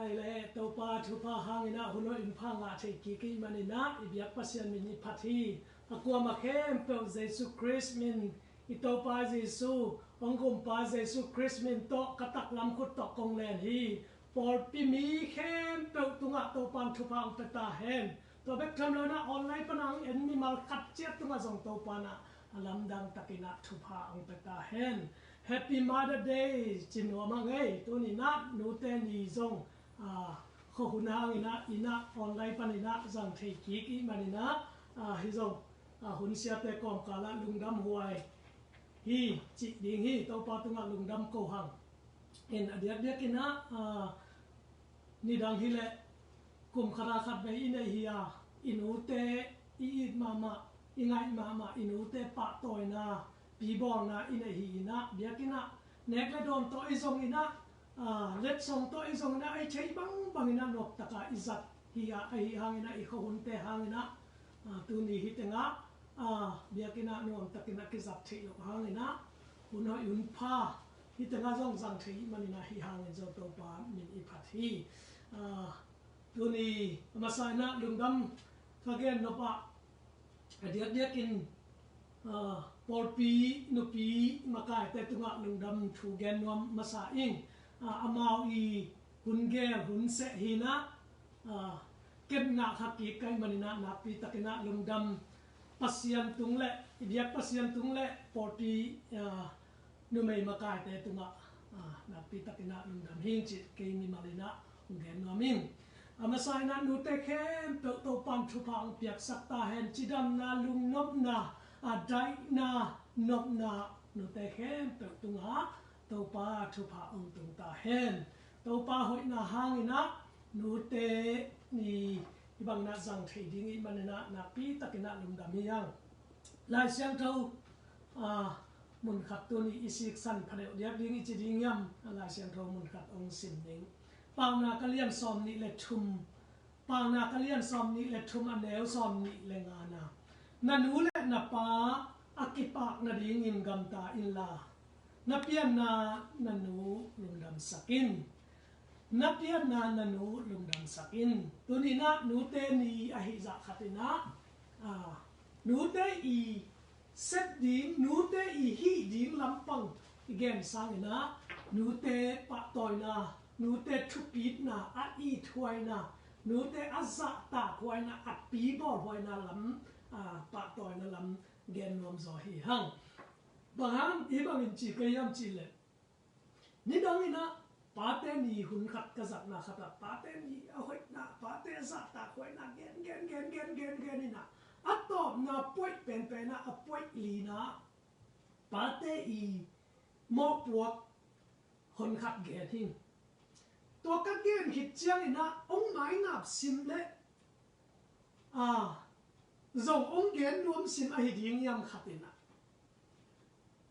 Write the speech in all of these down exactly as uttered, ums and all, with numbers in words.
Ai le Topa thupha hangin ah hun hoih hun pha ngah thei kik i hih manin ah i biak Pasian min i phat hi. A kuamah khempeuh Jesu Khrist min, i Topa Jesu, hong gumpa Jesu Khrist min tawh ka taklam khut tawh kong len hi. Pawlpi mi khempeuh tungah Topa'n thupha hong pia ta hen. Tua bek tham lo in ah online pan a hong en mimal khat ciat tungah zong Topa'n ah a lamdang takin ah thupha hong pia ta hen. Happy Mother Day ci nuam hang ei. Tuni in ah nute ni zong, ah, khuahun hangin ah, inn ah online panin ah zang thei kik i hih manin ah, ah, hih zong, ah, hun siate kawmkal ah lungdam huai hi cih ding hi. Topa tungah lungdam ko hang. In a diakdiakin ah, ah, nidang hi leh kum khat a khat vei i neih hi a, i nute i it mahmah, i ngaih mahmah, i nute pahtawina, pibawlna i neih hi in ah, biakinn ah nek le dawn tawh i zong in ah, ah, letsong tawh i zong in ah, ei theih bangbang in ah nuamtak a i zat hi a, ahi hangin ah i khuahunte hangin ah, ah, tuni hi tengah, ah, biakinn ah nuamtakin ah kizat theih loh hangin ah, hun hoih hun pha hi tengah zong zang thei i hih manin ah hih hangin zong Topa min i phat hi. Ah, tuni a masa in ah lungdam ka gen nop ah, a diakdiakin, ah, pawlpi nupi makaite tungah lungdam thu gen nuam masa ing. Ah, amau i hun gel hun seh hi in ah, ah, kep ngah kha kik ka hih manin ah nakpi takin ah lungdam, Pasian tung le, i biak Pasian tung le pawlpi, ah, numei makaite tungah, ah, nakpi takin ah lungdam hi ing cih kei mimal in ah hong gen nuam ing. A masa in ah nute khempeuh Topa'n thupha hong piaksak ta hen. Cidamna, lungnopna, ah, daihna, nopna nute khempeuh tungah Topa thupha hong tung ta hen. Topa hoihna hangin ah nute ni hih bangin ah zang thei ding i hih manin ah nakpi takin ah lungdam hi hang. Lai Siangtho, ah, mun khat tuni i siksan phadeuh diak ding i ci ding hiam? Lai Siangtho mun khat hong sim ning. Paunak a lian sawmnih le thum, Paunak a lian sawmnih le thum, a neu sawmnih le nga na, na nu le na pa a kipak nadingin gamta inla, na pianna na nu lungdamsak in. Na pianna na nu lungdamsak in. Tuni in ah nute ni ahi zah khat in ah, ah, nute i sep ding, nute i hih ding lampang i gen sangin ah, nute pahtawina, nute thupitna, a ithuaina, nute a zahtakhuaina, a pibawlhuaina lam, ah, pahtawina lam gen nuam zaw hi hang. Bang hang hih bangin ci ka hiam cih leh, nidang in ah pate ni hun khat ka zatna khat ah pate ni a hoihna, pate a zahtakhuaina gen, gen, gen, gen, gen, gen in ah, a tawpna point penpen ah, a point lina pate i mawhpuak hun khat gen hi. Tua ka gen khit ciangin ah hong maingap sim leh, ah, zong hong gen nuam sim ahi ding hiam khat in ah,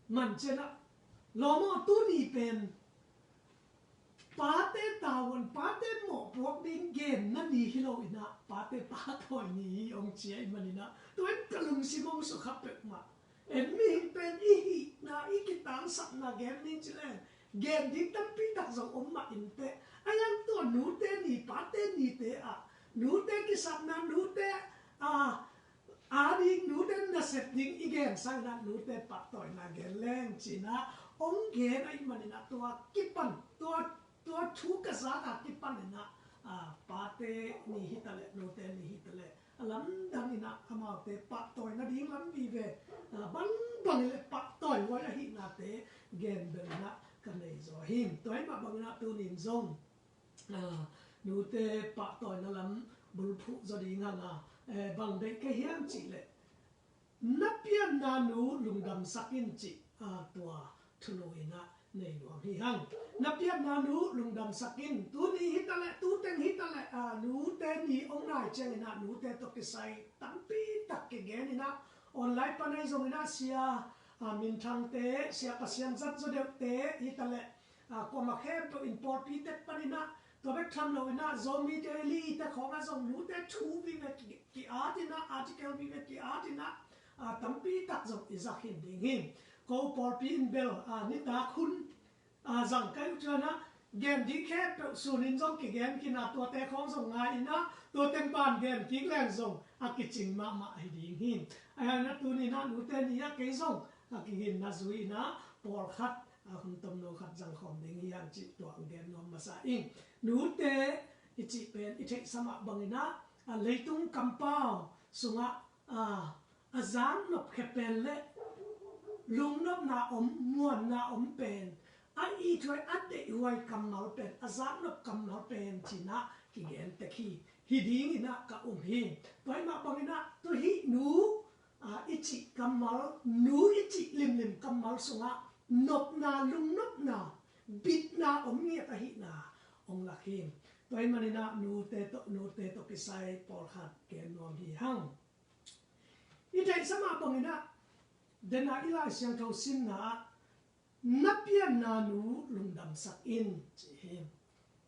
man ciang ah, lawm aw, tuni pen pate tavuan, pate mawhpuak ding genna ni hi lo in ah, pate pahtawi ni hi hong ci ahih manin ah, tua in ka lungsim hong sukha peuhmah. En mihing pen i hihna, i kitangsapna gen ning ci leng, gen ding tampi tak zong om mah inteh. A hiang tua nute ni, pate nite ah, nute kisapna, nute, ah, a ding, nute nasep ding i gen sangin ah nute pahtawina gen leng ci-in ah hong gen ahih manin ah tua kipan, tua, tua thu ka zak a kipan in ah, ah, pate ni hi ta leh, nute ni hi ta leh, a lamdang in ah amaute pahtawi nading lam vive, ah, bangbang hi leh pahtawi huai ahihnate gen bel in ah ka nei zaw hi. Tua ahih mah bangin ah tuni in zong, ah, nute pahtawina lam bulphuh zaw ding hang a, eh, bang deih ka hiam cih leh, na pianna nu lungdamsak in cih, ah, tua thulu in ah nei nuam hi hang. Na pianna nu lungdamsak in. Tuni hi ta leh, tu teng hi ta leh, ah, nute ni hong nai ciangin ah nute tawh kisai tampi tak kigen in ah, online pan ahi zongin ah sia, ah, minthangte, sia Pasian zat zaw deuhte hi ta leh, ah, kuamah khempeuh in pawlpi tek panin ah, tua bek tham lo in ah Zomi te, Li te khawng ah zong nute thu vive ki, ki-at in ah, article vive ki-at in ah, ah, tampi tak zong i zak hi ding hi. Ko pawlpi in bel, ah, nitak hun, ah, zang ka hih uh ciang ah, gen ding khempeuh sunin zong kigen khin a, tuate khawng zong ngai in a, tuate ban gen kik leng zong a kicing mahmah hi ding hi. Ahi hangin a tuni in a nute ni ah kei zong a kiginna zui in a pawlkhat a hun tomno khat zang khawm ding hi hang cih tua hong gen nuam masa ing. Nute i cih pen i theihsa mah bangin a, a leitung kampau sungah a, a zaknop khia pen le lungnopna om, muanna om pen, a ithuai a deihhuai kammal pen, a zaknop kammal pen ci in a kigen tek hi. Hi ding in a ka um hi. Tua ahih mah bangin a tu hih nu a, i cih kammal, nu i cih limlim kammal sungah nopna, lungnopna, bitna om ngiat ahihna hong lak hi. Tua ahih manin a nute tawh, nute tawh kisai pawlkhat gen nuam hi hang. I theihsa mah bangin a, den a i Lai Siangtho simna ah, na pianna nu lungdamsak in ci hi.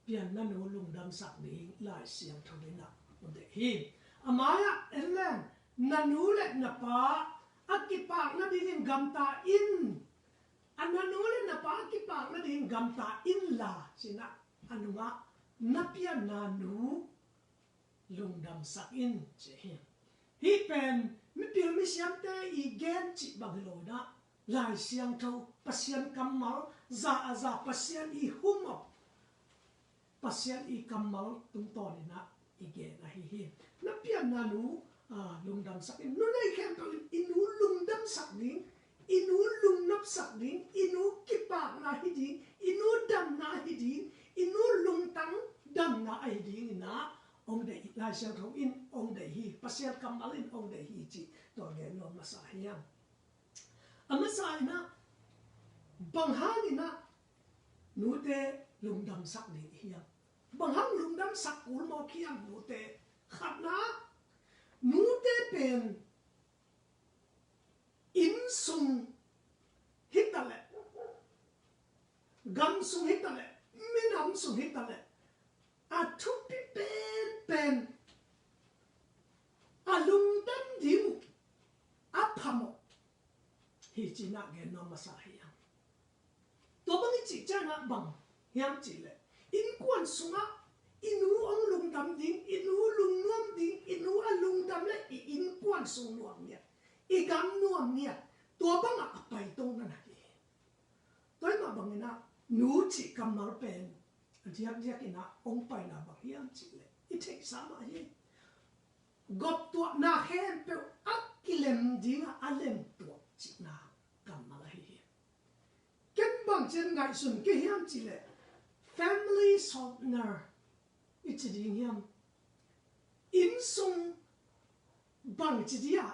Pianna nu lungdamsak ding Lai Siangtho in a hong deih hi. A mai-ah en leng, na nu le na pa a kipak nadingin gamta in. A, na nu le na pa a kipak nadingin gamta inla ci in a, a nungah na pianna nu lungdamsak in ci hi. Hih pen mipil misiamte i gen cih bang hi lo in a, Lai Siangtho, Pasian kammal, za a za Pasian i hum a, Pasian i kammal tungtawn in a i gen ahi hi. Na pianna nu a, lungdamsak in. Nu nei khempeuh in i nu lungdamsak ding, i nu lungnopsak ding, i nu kipakna hi ding, i nu damna hi ding, i nu lungtang damna ahi ding in a hong deih hi. Lai Siangtho in hong deih hi, Pasian kammal in hong deih hi cih tua gen nuam masa hi hang. A masa in a, bang hang in a nute lungdamsak ding i hiam? Bang hang lungdamsak kul mawk hiam nute? Khatna, nute pen inn sung hi ta leh, gam sung hi ta leh, minam sung hi ta leh, a thupi penpen, a lungdam ding uh a phamawh hi ci in a gen nuam masa hi hang. Tua bang i cih ciangin a bang hiam cih leh, innkuan sungah i nu hong lungdam ding, i nu lungnuam ding, i nu a lungdam leh i innkuan sung nuam ngiat, i gam nuam ngiat, tua bangah a paito na na hi hi. Tua ahih mah bangin a nu cih kammal pen a diakdiak in a hong paina bang hiam cih leh i theihsa mah hi. Gawp tuahna khempeuh a kilem ding a, a lemtuah cihna kammal ahi hi. Ken bang ci in ngaihsun kei hiam cih leh, family softener i ci ding hiam? Inn sung bang ci ding a,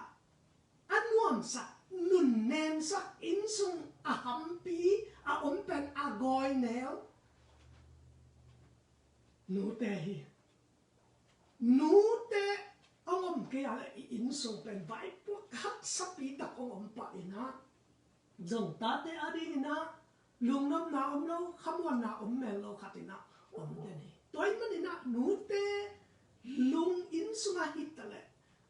a nuamsak, nunnemsak, inn sung a hampi, a om pen a gawi neu nute hi. Nute hong om kei a leh i inn sung pen vaipuak haksapi tak hong om pah in a, zong tate ading in a lungnopna om lo, khamuanna om mel lo khat in a om den hi. Tua ahih manin a nute lung inn sungah hi ta leh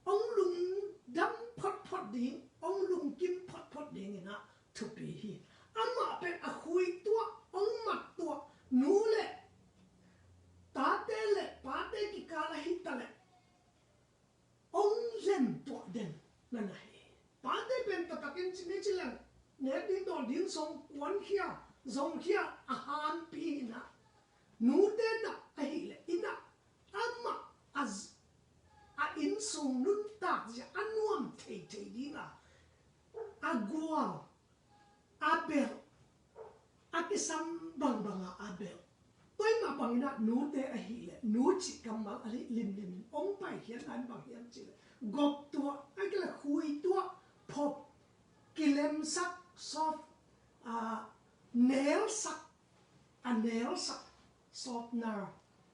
hong lungdam photphot ding, hong lungkim photphot ding in a thupi hi. Amah pen a khui tuah, hong mat tuah, nu le tate le pate kikal ah hi ta leh hong lem tuah den na na hi. Pate pen taktakin ci ni ci leng, nek ding dawn ding zong kuankhia, zongkhia a hanpi hi in a, nute na ahih leh in a, amah a z-, a inn sung nuntak zia a nuam theithei ding a, a gual, a belh, a kisam bangbang a, a belh. Tua ahih mah bangin a nute ahih leh nu cih kammal a lih limlim in hong paikhiatna in bang hiam cih leh, gawp tuah, ahih kei leh khui tuah, phop, kilemsak, soft, a, nelsak, a nelsak, softener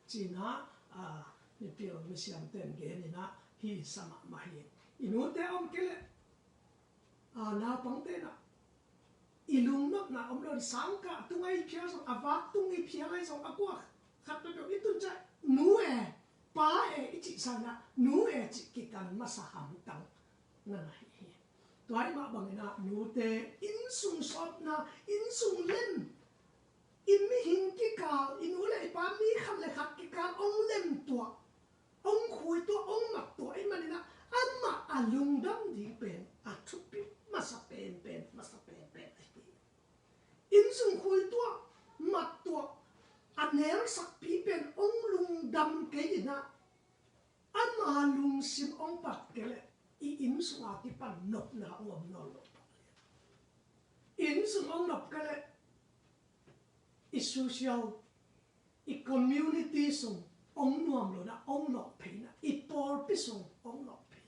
ci in a, a, mipil misiamte in gen in a, hi sa mahmah hi. I nute om kei leh, a, naupangte in a, i lungnopna om lo in, sangkah tung a i phial zong, a vak tung i phial a i zong, a kua khat peuhpeuh i tun ciang, nu e, pa e i cih sangin a, nu e cih kikan masa hamtang na na hi hi. Tua ahih mah bangin a nute inn sung sawpna, inn sung lem i mihing kikal, i nu le i pa, mi khat le khat kikal hong lemtuah, hong khuituah, hong mattuah ahih manin ah, amah a lungdam ding pen a thupi masa penpen, masa penpen ahi hi. Innsung khuituah, mattuah a nelsakpi pen hong lungdam kei in ah, ama lungsim hong pat kei leh, i innsung a kipan nopna hong om nawn lo. Innsung hong nop kei leh, i social, i community sung hong nuam lo in ah, hong nop phei in ah, i pawlpi sung hong nop phei.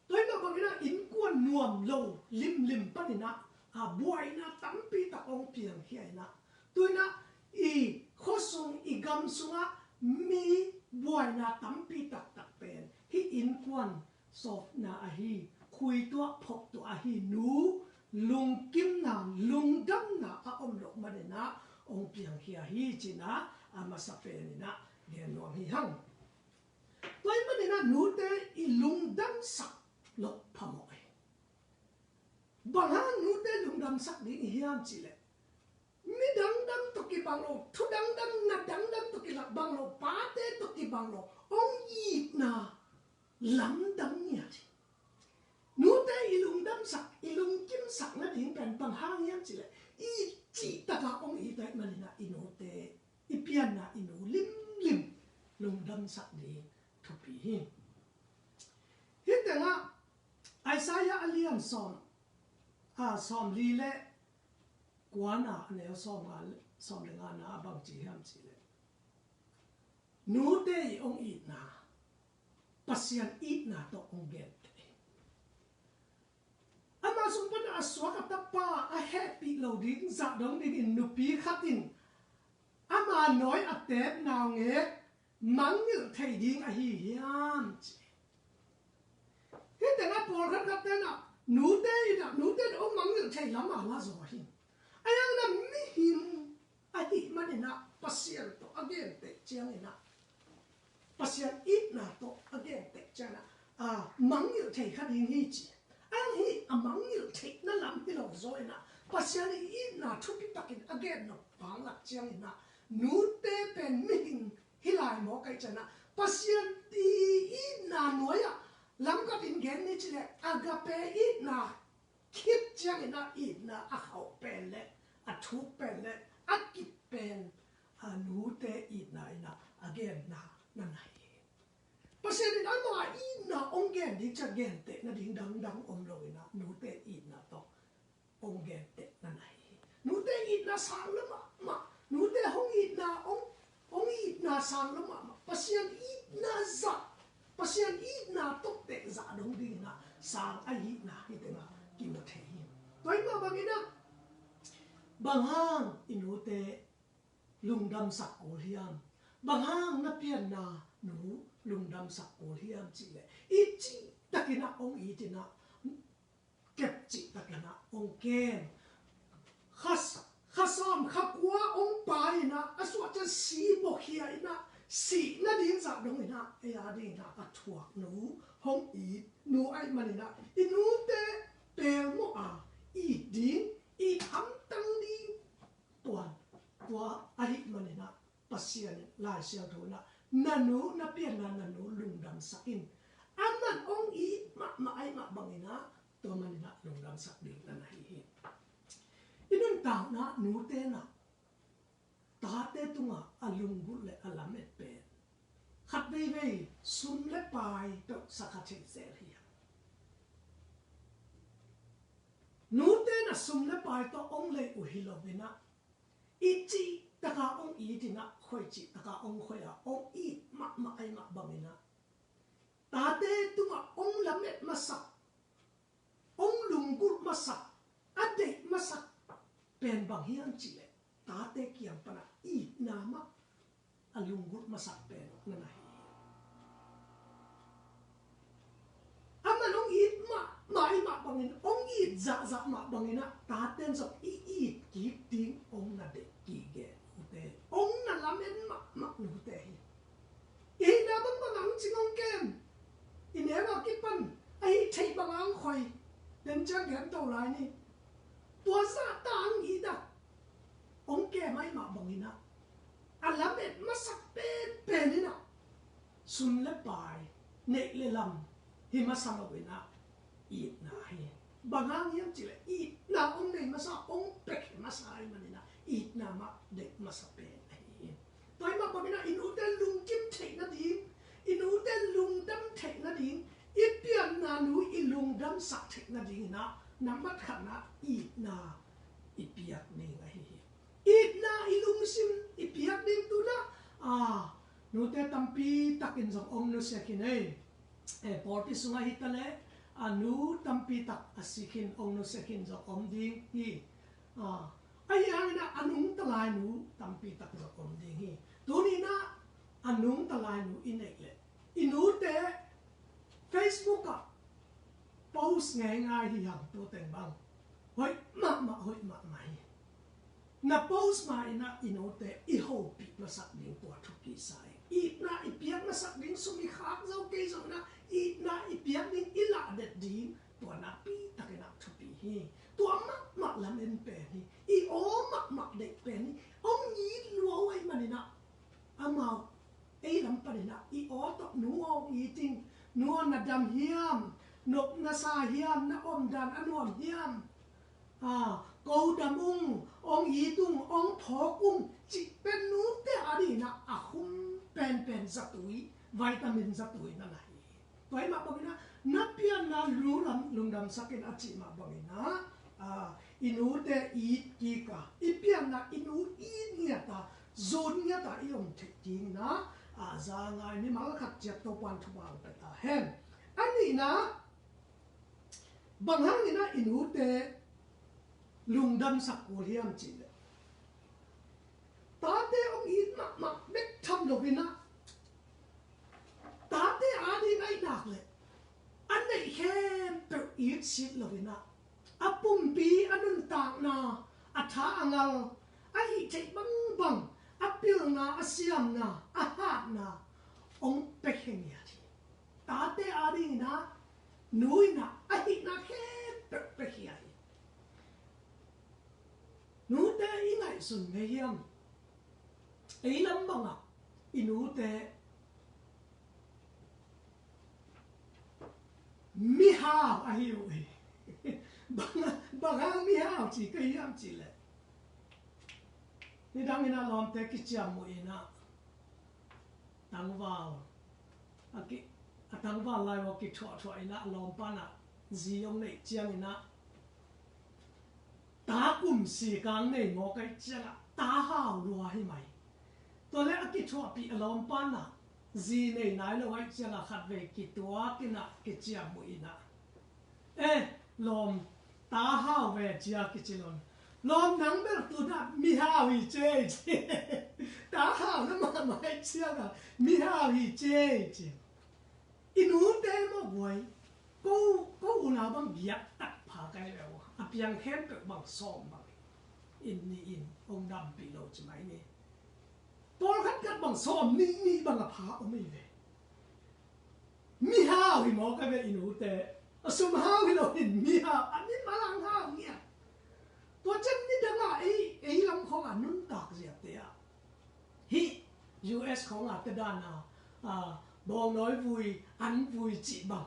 Tua ahih mah bangin ah innkuan nuam lo limlim panin ah, a buaina tampi tak hong piangkhia in ah, tu in ah i khuasung, i gam sungah mi buaina tampi taktak pen hih innkuan sawpna ahi, khuituah phoktuah ahi nu lungkimna, lungdamna a om loh manin ah hong piangkhia hi ci-in ah, a masa penin ah gen nuam hi hang. Tua ahih manin ah nute i lungdamsak loh phamawh hi. Bang hang nute lungdamsak ding i hiam cih leh, mi dangdang tawh kibang lo, thu dangdang, na dangdang tawh kibang lo, pate tawh kibang lo, hong itna lamdang ngiat hi. Nute i lungdamsak, i lungkimsak nading pen bang hang hiam cih leh, i cih takah hong it ahih manin ah i nute, i pianna i nu limlim lungdamsak ding thupi hi. Hih tengah Isaiah a lian sawm, a, sawmli le kuana, a neu sawmnga, sawm le ngana ah bang ci hiam cih leh, nute i hong itna, Pasian itna tawh hong genteh hi. Ama sung pan a suak a tapa a hehpih lo ding zah dong dingin nupi khat in ama nuai a teep naungek mangngilh thei ding ahi hiam ci. Hih tengah pawlkhat khat ten ah nute in ah, nute in hong mangngilh thei lam a la zaw hi. A yang na mihing ahih manin ah Pasian tawh a genteh ciangin ah, Pasian itna tawh a genteh ciangin ah, a, mangngilh thei kha ding hi ci. A yang hih a mangngilh theihna lam hi lo zaw in ah, Pasian i itna thupi takin a gen nop pang lak ciangin ah, nute pen mihing hi lai maw ka hih ciangin ah, Pasian i itna nuai ah lamkhat in gen ni cih leh, agape itna khit ciangin ah itna a khauh pen le a thuk pen le a kip pen, a, nute itna in ah a genna na na hi. Pasian in ama itna hong gen ding ciang genteh nading dangdang om lo in ah nute itna tawh hong genteh na na hi. Nute itna sang lo mahmah, nute hong itna, hong, hong itna sang lo mahmah, Pasian itna zah, Pasian itna tawh teh zah dong dingin ah sang ahihna hih tengah kimu thei hi. Tua ahih mah bangin ah, bang hang i nute lungdamsak kul hiam? Bang hang na pianna nu lungdamsak kul hiam cih leh, i cih takin ah hong it in ah, kep cih takin ah hong kem. Kha, kha sawm kha kua hong pai in ah, a suah ciang si buakhia in ah, sih nading zah dong in ah, ei a ding in ah a thuak nu hong it nu ahih manin ah, i nute pelmawh a it ding, it hamtang ding, tua, tua ahih manin ah Pasian in Lai Siangtho in ah, na nu, na pianna na nu lungdamsak in. Aman hong it mahmah ahih mah bangin ah, tua manin ah lungdamsak ding na na hi hi. I nuntakna nute in ah tate tungah a lunggulh le a lamet pen khat veivei sum le pai peuh sa kha thei zel hi. Nute in ah sum le pai tawh hong lei uh hi lo in ah, i cih takah hong it in ah, khoi cih takah hong khoi a, hong it mahmah ahih mah bangin ah, tate tungah hong lamet masak, hong lunggulh masak, a deih masak pen bang hiam cih leh, tate kiang pan ah itna mah a lunggulh masak pen na na hi. Aman hong it mahmah ahih mah bangin, hong it zahzah mah bangin ah, taten zong i it kik ding hong na deih kik e, nute. Hong na lamen mahmah nute hi. I hihna bangbang ang cing hong kem. I neu a kipan a hih theih bang ang khoi. Den ciang gen to lai ni. Tua zah ta ang it ah, hong kem ahih mah bangin ah, a lamet masak penpen in ah, sum le pai, neih le lam hi masa lo in ah, itna hi. Bang hang hiam cih leh itna hong nei masa, hong pia masa ahih manin ah, itna mah deih masa pen ahi hi. Tua ahih mah bangin ah, i nute lungkim theih nading, i nute lungdam theih nading, i pianna nu i lungdamsak theih nadingin ah, nambat khatna itna i piak ding ahi hi. Itna i lungsim i piak ding tu in ah, a, nute tampi takin zong hong nusia khin ei. Eh, pawlpi sungah hi ta leh, a nu tampi tak a si khin, hong nusia khin zong om ding hi. A, ahi hangin ah a nungta lai nu tampi tak zong om ding hi. Tuni in ah a nungta lai nu i neih leh, i nute Facebook ah post ngeingai hi hang, tu teng bang hoih mahmah, hoih mahmah hi. Na post ma in ah i nute i hopih masak ding tua thupi sa hi. Itna i piak masak ding, sum i khak zo kei zongin ah, itna i piak ding, i lahdet ding tua nakpi takin ah thupi hi. Tua mahmah lamen pen hi. I aw mahmah deih pen hi. Hong it lua uh ahih manin ah, amau ei lam panin ah i aw tawh nu hong it ing, nu aw na dam hiam, nop na sa hiam, na omdan a nuam hiam, a, ko dam ung, hong it ung, hong phawk ung, cih pen nute adingin ah a khum penpen zatui, vitamin zatui na na hi. Tua ahih mah bangin ah, na pianna lungdam, lungdamsak in a cih mah bangin ah, a, i nute it kik a, i pianna i nu it ngiat a, zun ngiat a i om theih dingin ah, a, za ngai mimal khat ciat Topa'n thupha hong pia ta hen. A nihna, bang hangin ah i nute lungdamsak kul hiam cih leh, tate hong it mahmah bek tham loin ah, tate ading ahih nak leh, a neih khempeuh it sit loin ah, a pumpi a nuntakna, a tha a ngal, a hih theih bangbang, a pilna, a siamna, a hatna hong pia khin ngiat hi. Tate adingin ah, nu in ah a hihna khempeuh pia khia hi. Nute i ngaihsun ngei hiam? Ei lam bangah i nute mihau ahi uh hi. Bang, bang hang mihau ci ka hiam cih leh, nidangin ah lawmte kiciammuh in ah, tangval, a ki, a tangval lai uh a kithuahthuah in ah, a lawmpa in ah zi hong neih ciangin ah, ta kum sikang nei mawk ahih ciangah ta hau lua hi mai. Tua leh a kithuahpih a lawmpa in ah zi nei nai lo ahih ciangah khatvei kituak in ah kiciammuh in ah, "Eh, lawm, ta hau ve," ci-a kici lo in, "Lawm, nang bel tu-in ah mihau hi cei," ci. Ta hau na mahmah ahih ciangah, "Mihau hi cei," ci. I nute mawh buai, ko, ko unau bang giat tak pha kai leh uh, a piang khempeuh bang sawm bang in, ni in hong dampih lo ci mai ni. Pawlkhat khat bang sawm nih nih bang a pha om hi ve. Mihau hi mawk a ve i nute. A sum hau hi lo in mihau, a mimal hang hau ngiat. Tua ciang nidang a ei, ei lam khawng a nuntak ziate ah, hih U S khawng a te dan a, a, bawngnawi vui, an vui cih bang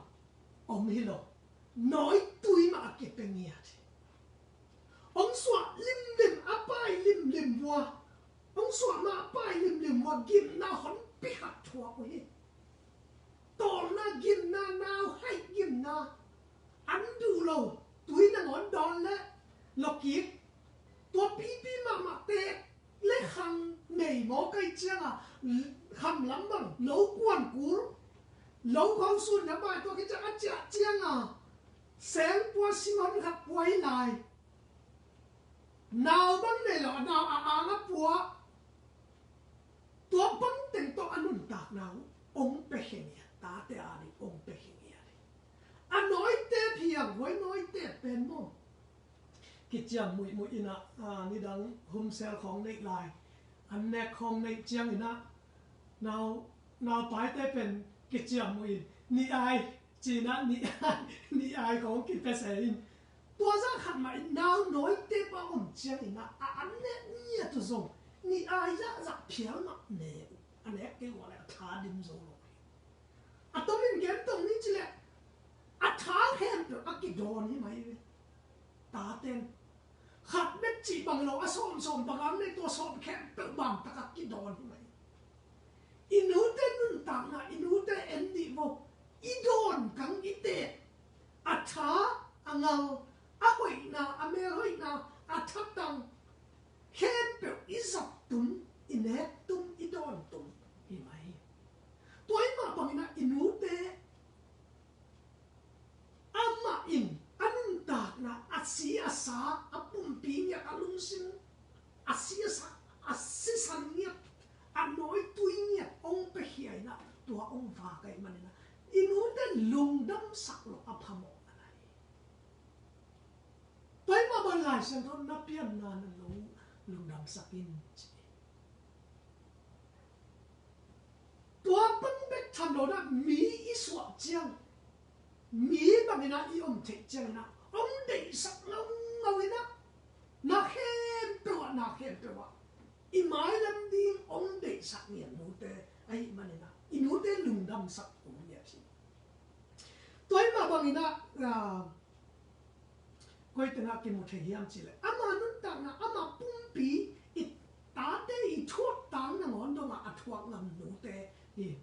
om hi lo. Nawitui mah a kipia ngiat hi. Hong suah limlim, a pai limlim vua, hong suah mah a pai limlim vua, gimna honpi khat thuak uh hi. Tawlna gimna, nauhaih gimna, an duh lo, tui nangawn dawn leh lawkik, tua pipi mahmah teek le khang nei mawk ahih ciangah, kham lam bang lo kuan kul, lo khawng sun na bai tua khit ciang a ciah ciangah, seng pua, singhon khat pua hi lai. Nau bang nei lo, a nau a ang a pua. Tua bang teng tawh a nuntakna uh hong pia khin hi, tate ading hong pia khin hi. A nawite phiang, huai nawite pen maw, kiciam muihmuih in ah, a, nidang humsel khawng neih lai, an nek khawng neih ciangin ah, nau, naupaite pen kiciam muih in, ni ai, ci-in ah ni ai, ni ai khawng kipia se in, Tua zah khat mah in nau nawite pa om ciangin ah, a an nek ngiat uh zong ni ai zahzah phial mah ne uh. A nek kei uh leh a tha dim zo lo hi. A tomin gen tong ni ci leh a tha khempeuh a kidawn hi mai ve. Taten khat bek cih bang lo, a sawmsawm bang ang nei, tua sawm khempeuh bang tak a kidawn hi mai. I nute nuntakna, i nute en dih vo. I dawn kang i teek, a tha, a ngal, a hoihna, a melhoihna, a thatang khempeuh i zat tum, i nek tum, i dawn tum hi mai hi. Tua hi mah bangin ah i nute amah in a nuntakna, a si a sa, a pumpi ngiat, a lungsim, a si a sa, a sisan ngiat, a nawitui ngiat hong piakhia in ah, tua hong vak ahih manin ah i nute lungdamsak loh a phamawh a na hi. Tua hi mah bang Lai Siangtho na pianna na lung, lungdamsak in ci. Tua pan bek tham lo na, mi i suah ciang, mi bangin ah i om theih ciangin ah hong deihsak ngaungau in ah, na khempeuh ah, na khempeuh ah i mailam ding hong deihsak ngiat nute ahih manin ah i nute lungdamsak hong ngiat hi. Tua hi mah bangin ah, ah, koi tengah kimu thei hiam cih leh ama nuntakna, ama pumpi, i tate i thuak tang nangawn dongah a thuak ngam nute hi.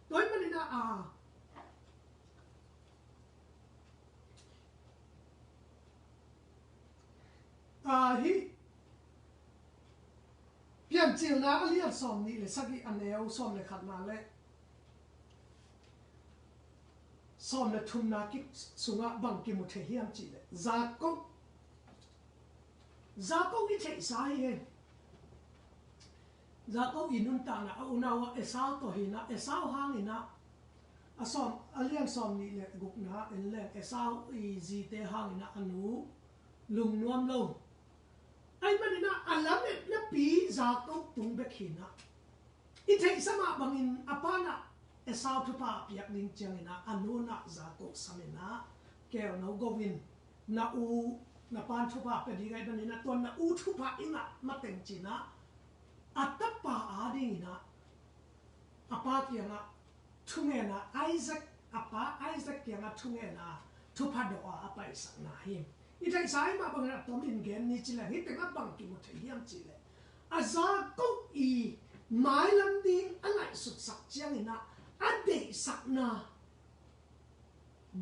Tua hi manin ah, ah, ah, hih Piancilna a lian sawm nih le sagih, a neu sawm le khatna le sawm le thumna kik sungah bang kimu thei hiam cih leh, Jakob, Jakob i theihsa hi hei. Jakob i nuntakna, a unau ah Esau tawh hi in ah, Esau hangin ah, a sawm, a lian sawm nih le gukna en leng, Esau i zite hangin ah a nu lungnuam lo. Ahih manin ah a lametnapi Jakob tung bek hi in ah, i theihsa mah bangin a pa in ah Esau thupha a piak ding ciangin ah a nu in ah Jakob sam in ah, "Kei no go in, na u, na pa'n thupha pia ding ahih manin ah tua na u thupha i ngah mateng," ci in ah a tapa adingin ah a pa kiangah thungen a, Isaac, a pa Isaac kiangah thungen a, thupha dawh a, a paisakna hi. I theihsa ahih mah bangin a tomin gen ni ci leng, hih tengah bang kimu thei hiam cih leh, a Jakob i mailam ding a ngaihsutsak ciangin ah a deihsakna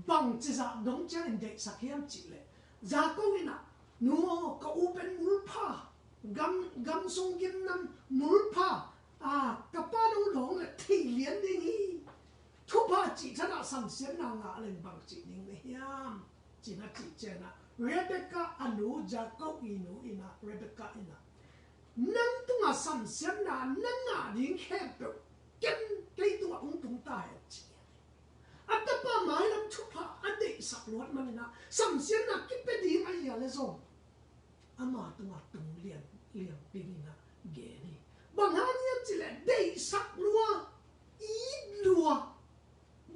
bangci zah dong ciangin deihsak hiam cih leh, Jakob in ah, "Nu aw, ka u pen mulpha, gam, gam sung gimnam mulpha, a, ka pa nong lawng leh thei lian ding hi. Thupha cih thadah samsiatna ngah leng bang cih ding na hiam?" ci in a cih ciangin ah, Rebekah a nu, Jakob i nu in ah, Rebekah in ah, "Nang tungah samsiatna na ngah ding khempeuh ken, kei tungah hong tung ta hen," ci. A tapa mailam thupha a deihsak luat manin ah samsiatna kipia ding a hia leh zong ama tungah tung lian, lian dingin ah gen hi. Bang hang hiam cih leh deihsak lua, it lua,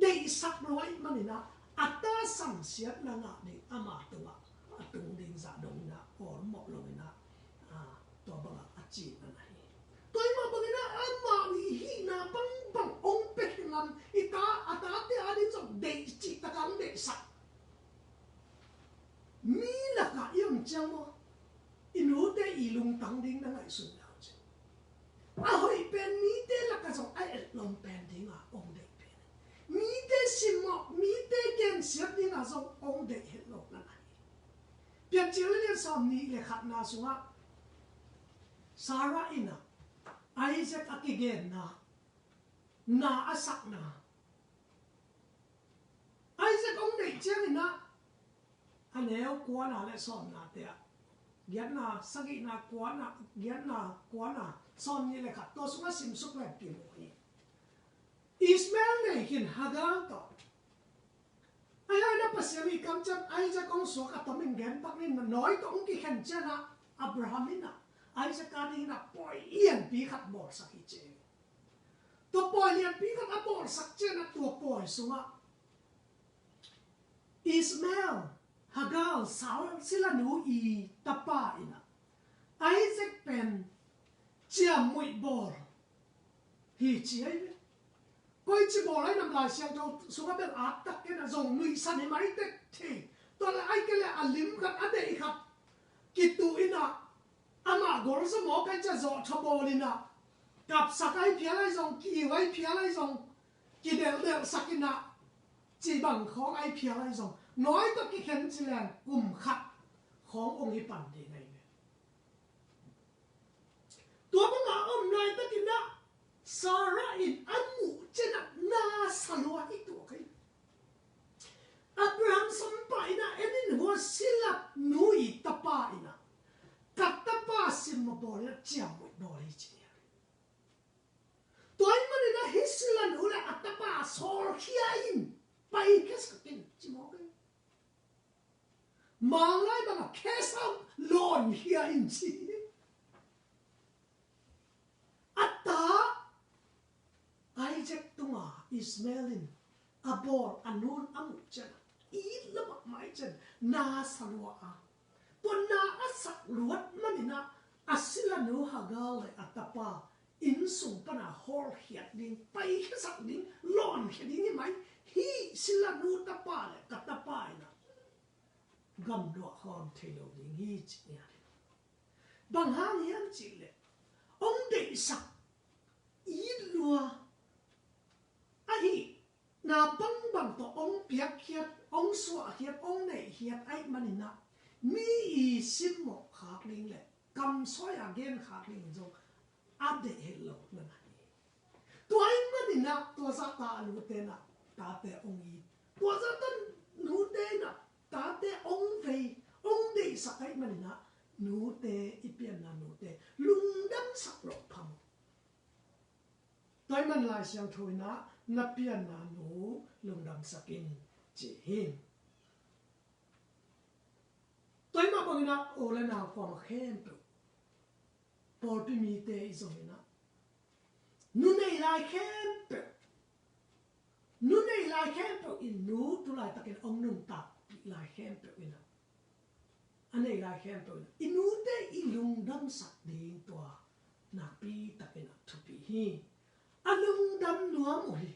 deihsak lua ahih manin ah a ta samsiatna ngah ding ama tungah a tung ding zah dongin ah awlmawh loin ah, a, tua bangah a cihna na hi. Tua ahih mah bangin ah amah i hihna bangbang hong pia khin lam, i ta, a tate ading zong deih, cihtak a hong deihsak. Mi lakah i om ciang maw, i nute i lungtang ding na ngaihsun le uh cin, a hoih pen mite lakah zong a etlawm pen ding a hong deih pen, mite simmawh, mite gensiat ding a zong hong deih het lo na hi. Piancil a lian sawm nih le khatna sungah Sarah in ah Isaac a kigenna, na a sakna, Isaac hong deih ciangin ah, a neu kuana le sawmna te ah, giatna, sagihna, kuana, giatna, kuana, sawm nih le khat, tua sungah simsuk le kimu hi. Ishmael nei khin Hagar tawh. Ahi hangin ah Pasian i kamciam Isaac hong suak a tomin gen pak ni, nawi tawh hong kikhen ciangin ah Abraham in ah Isaac adingin ah pawi lianpi khat bawlsak hi ci. Tua pawi lianpi khat a bawlsak ciangin ah tua pawi sungah Ishmael, Hagar, Sarah silanu i tapa in ah, Isaac pen ciamnuih bawl hi ci ahi ve. Koici bawl ahi nam Lai Siangtho sungah bel at tak in ah zong nuihsan hi mai tek thei. Tua leh ahih kei leh a lim khat a deih khat kituh in ah, amah golzaw mawk ahi ciang zawhthawh bawl in ah, kapsak ahi phial ahi zong, ki-iu ahi phial ahi zong, kidelhdelhsak in ah, cih bang khawng ahi phial ahi zong, nawi tawh kikhen ci leng kum khat khawng hong hi pan ding ahi ve. Tua bangah om laitakin ah Sarah in a muh ciangin ah na sa lua hi tuak hi. Abraham sangpa in ah en in, hua silanu i tapa in ah, ka tapa simma bawl in ah ciamnuih bawl hi ci hi. Tua ahih manin ah hih silanu leh a tapa sawlkhia in, paikhiasak in ci mawk hi. Manglai bangah khesam lawnkhia in ci hi. A ta Isaac tungah Ishmael in a bawl a nun a muh ciangin, it lua mahmah ciangin na sa lua a, tua na a sak luat manin ah a silanu Hagar leh a tapa inn sung pan a hawlkhiat ding, paikhiasak ding, lawnkhia ding hi mai. Hih silanu tapa leh ka tapa in ah gamluah khawm thei lo ding hi ci hi. Bang hang hiam cih leh hong deihsak, it lua ahih na bangbang tawh hong piakkhiat, hong suahkhiat, hong neihkhiat ahih manin ah mi i simmawh khak ding leh kamsawi a gen khak ding zong a deih het lo na hi. Tua ahih manin ah tua zahta a nute in ah tate hong it, tua zahta nute in ah tate hong vei, hong deihsak ahih manin ah nute, i pianna nute lungdamsak loh phamawh. Tua ahih manin Lai Siangtho in ah na pianna nu lungdamsak in ci hi. Tua ahih mah bangin ah u leh nau kuamah khempeuh, pawlpi mite i zong in ah, nu nei lai khempeuh, nu nei lai khempeuh in, nu tu laitakin hong nuntakpih lai khempeuh in ah, a nei lai khempeuh in ah i nute i lungdamsak ding tua nakpi takin ah thupi hi. A lungdam nuam uh hi.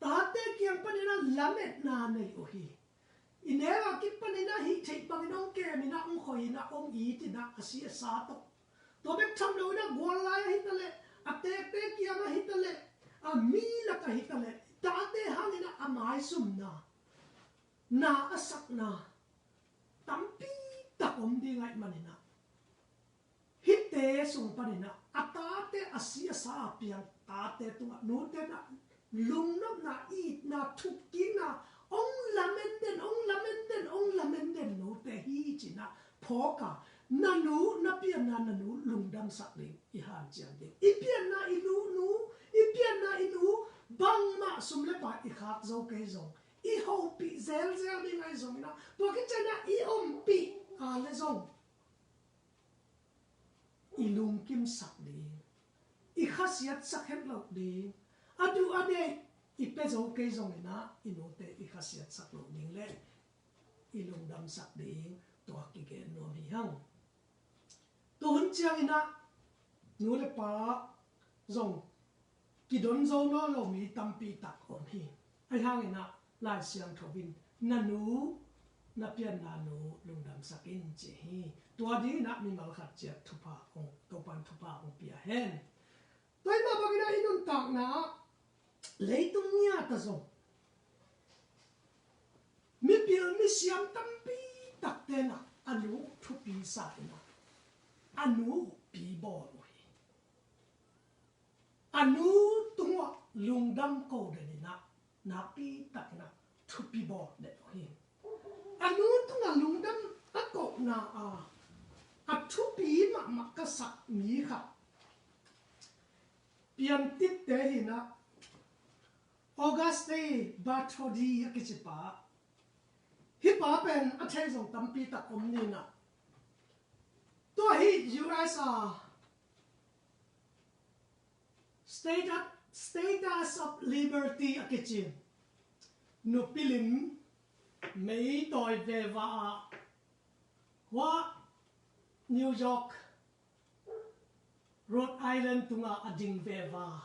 Tate kiang panin ah lametna nei uh hi. I neu a kipanin ah hih theih bangin hong kem in ah, hong khoi in ah, hong it in ah, a si a sa tawh. Tua bek tham lo in ah gual lai ahi ta leh, a tekte kiang ahi ta leh, a mi lak ahi ta leh, tate hangin ah a maizumna, na a sakna tampi tak om ding ahih manin ah, hihte sung panin ah a tate, a si a sa a piang tate tungah nute in ah lungnopna, itna, thukkikna hong lamen den, hong lamen den, hong lamen den nute hi ci-in ah phawk a, na nu, na pianna na nu lungdamsak ding i hanciam ding. I pianna i nu, nu, i pianna i nu bangmah sum leh pai i khak zo kei zong, i hopih zelzel ding ahi zongin ah, tua khit ciangin ah i ompih a leh zong i lungkimsak ding, i khasiatsak het loh ding, a duh a deih i pia zo kei zongin ah i nute i khasiatsak loh ding leh i lungdamsak ding, tua kigen nuam hi hang. Tu hun ciangin ah nu leh pa zong kidon zo nawn lo mi tampi tak om hi. Ahi hangin ah Lai Siangtho in na nu, na pianna nu lungdamsak in ci hi. Tua dingin ah mimal khat ciat thupha hong, Topa'n thupha hong pia hen. Tua ahih mah bangin ah i nuntakna ah leitung ngiat ah zong mipil misiam tampi takte in ah a nu thupi sa in ah a nu pi bawl uh hi. A nu tungah lungdam ko den in ah nakpi takin ah thupi bawl den uh hi. A nu tungah lungdam a kohna a, a thupi mahmah ka sak mi khat, piantitte hi in ah, Auguste Bartholdi a kici pa. Hih pa pen a thei zong tampi tak om ni in ah, tua hi U S a Statue, Statue of Liberty a kici nupi lim mei tawi veva ah, hua New York, Rhode Island tungah a ding veva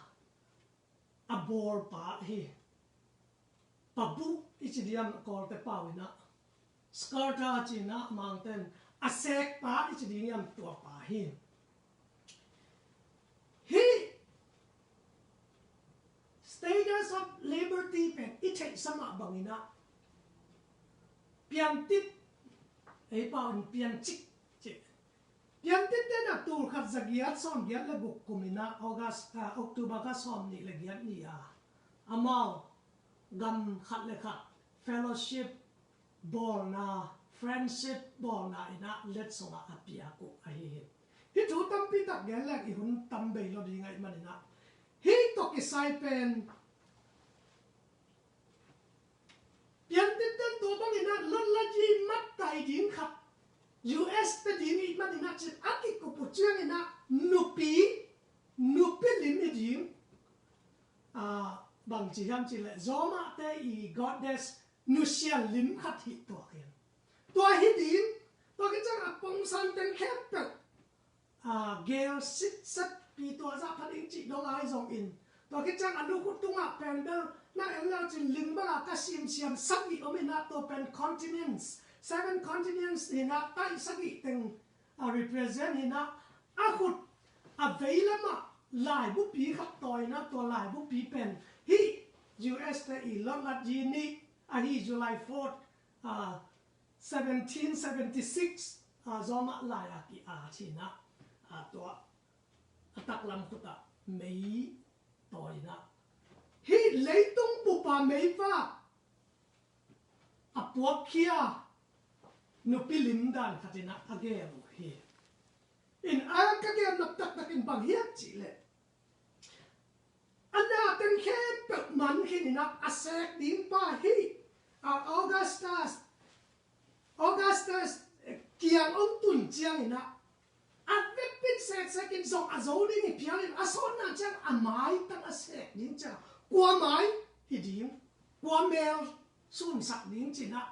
a bawlpa hi. Pabuh i ci diam a Kawlte pau inah, Scarta ci inah Mangten, a sekpa i ci diam tuapa hi. Hih Statue of Liberty pen i theihsa mah bang inah piantit, ei pau in piancik ci. Piantit tenah tul khat za giat sawm giat le guk kum inah August, ah, October kha sawm nih le giat ni a, amau gam khat le khat fellowship bawlna, friendship bawlna inah letsongah a piak uh ahi hi. Hih thu tampi tak gen leng i hun tam bei lo ding ahih man inah, hih tawh kisai pen piantit ten tua bang inah lotlatyi mattai ding khat, U S te ding ahih man inah cin a kikup uh ciang inah nupi, nupi lim hi ding. Ah, bang ci hiam cih leh Roma te i goddess nusia lim khat hi tuak hi. Tua hi ding, tua khit ciang a pongsan teng khempeuh, ah, gel sitset pi tua zah pha ding cih dong ahi zongin, tua khit ciang a lukhut tungah pen bel na en leu cin ling bangah ka simsiam sagih om inah tua pen continents, seven continents inah taih sagih teng a represent inah, a khut a veilamah laibupi khat tawi inah tua laibupi pen hih U S te i lotlatyi nih ahi July fourth, ah, seventeen seventy six, ah, Roma lai a ki-at inah, ah, tua a taklam khutah mei tawi inah hih leitung bupa meivak a puakkhia nupi lim dan khat inah a gel uh hi. In a ka gen nop taktak in bang hiam cih leh, a na teng khempeuh man khin inah a sek ding pa hi, a Augustus, Augustus, eh, kiang hong tun ciang inah a vekpi in seksek in zong a zo ding hi phial in a sawtna ciang a maitang a sek ding ciang kua mai hi ding, kua mel sunsak ding ci inah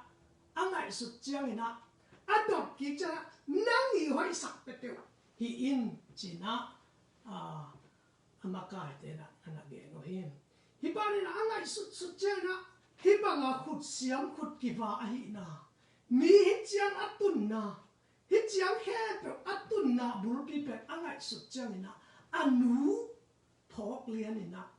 a ngaihsut ciang inah a dot kik ciang inah nang i hoihsak peuhpeuh hi in ci inah, ah, a makaite inah a na gen uh hi. Hih pa inah a ngaihsutsut ciang inah hih banga khutsiam khut kiva ahihna, mi hih ciang a tunna, hih ciang khempeuh a tunna bulpi pen a ngaihsut ciang inah a nu phawk lian inah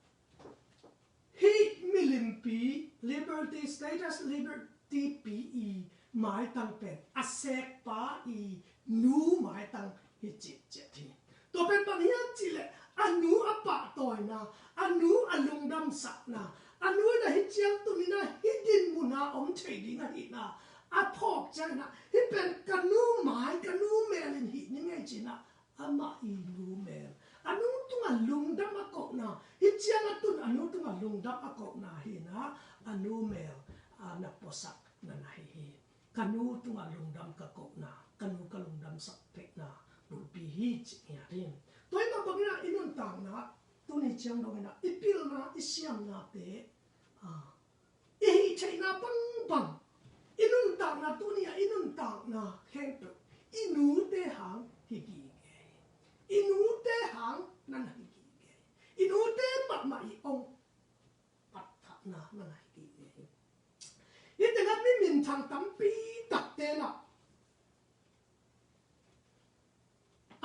hih milimpi, Liberty, Statue of Liberty pi i maitang pen a sekpa i nu maitang hi citciat hi. Tua pen bang hiam cih leh a nu a pahtawina, a nu a lungdamsakna, a nu inah hih ciang tun inah hih dinmun ah om thei ding ahihna a phawk ciang inah hih pen ka nu mai, ka nu mel in hih ning ei ci inah amah i nu mel, a nu tungah lungdam a kohna, hih ciang a tun a nu tungah lungdam a kohna hi inah a nu mel, ah, na puasak na na hi hi. Ka nu tungah lungdam ka kohna, ka nu ka lungdamsak theihna bulpi hi cih ngiat hi. Tua ahih mah bang inah i nuntakna tuni ciang dong inah i pilna, i siamnate, ah, i hih theihna bangbang, i nuntakna tuni a i nuntakna khempeuh i nute hang hi gige hi. I nute hang nan hi gige hi. I nute mahmah i ong pattahna nan hi gige hi. Hih tengah mi minthang tampi takte inah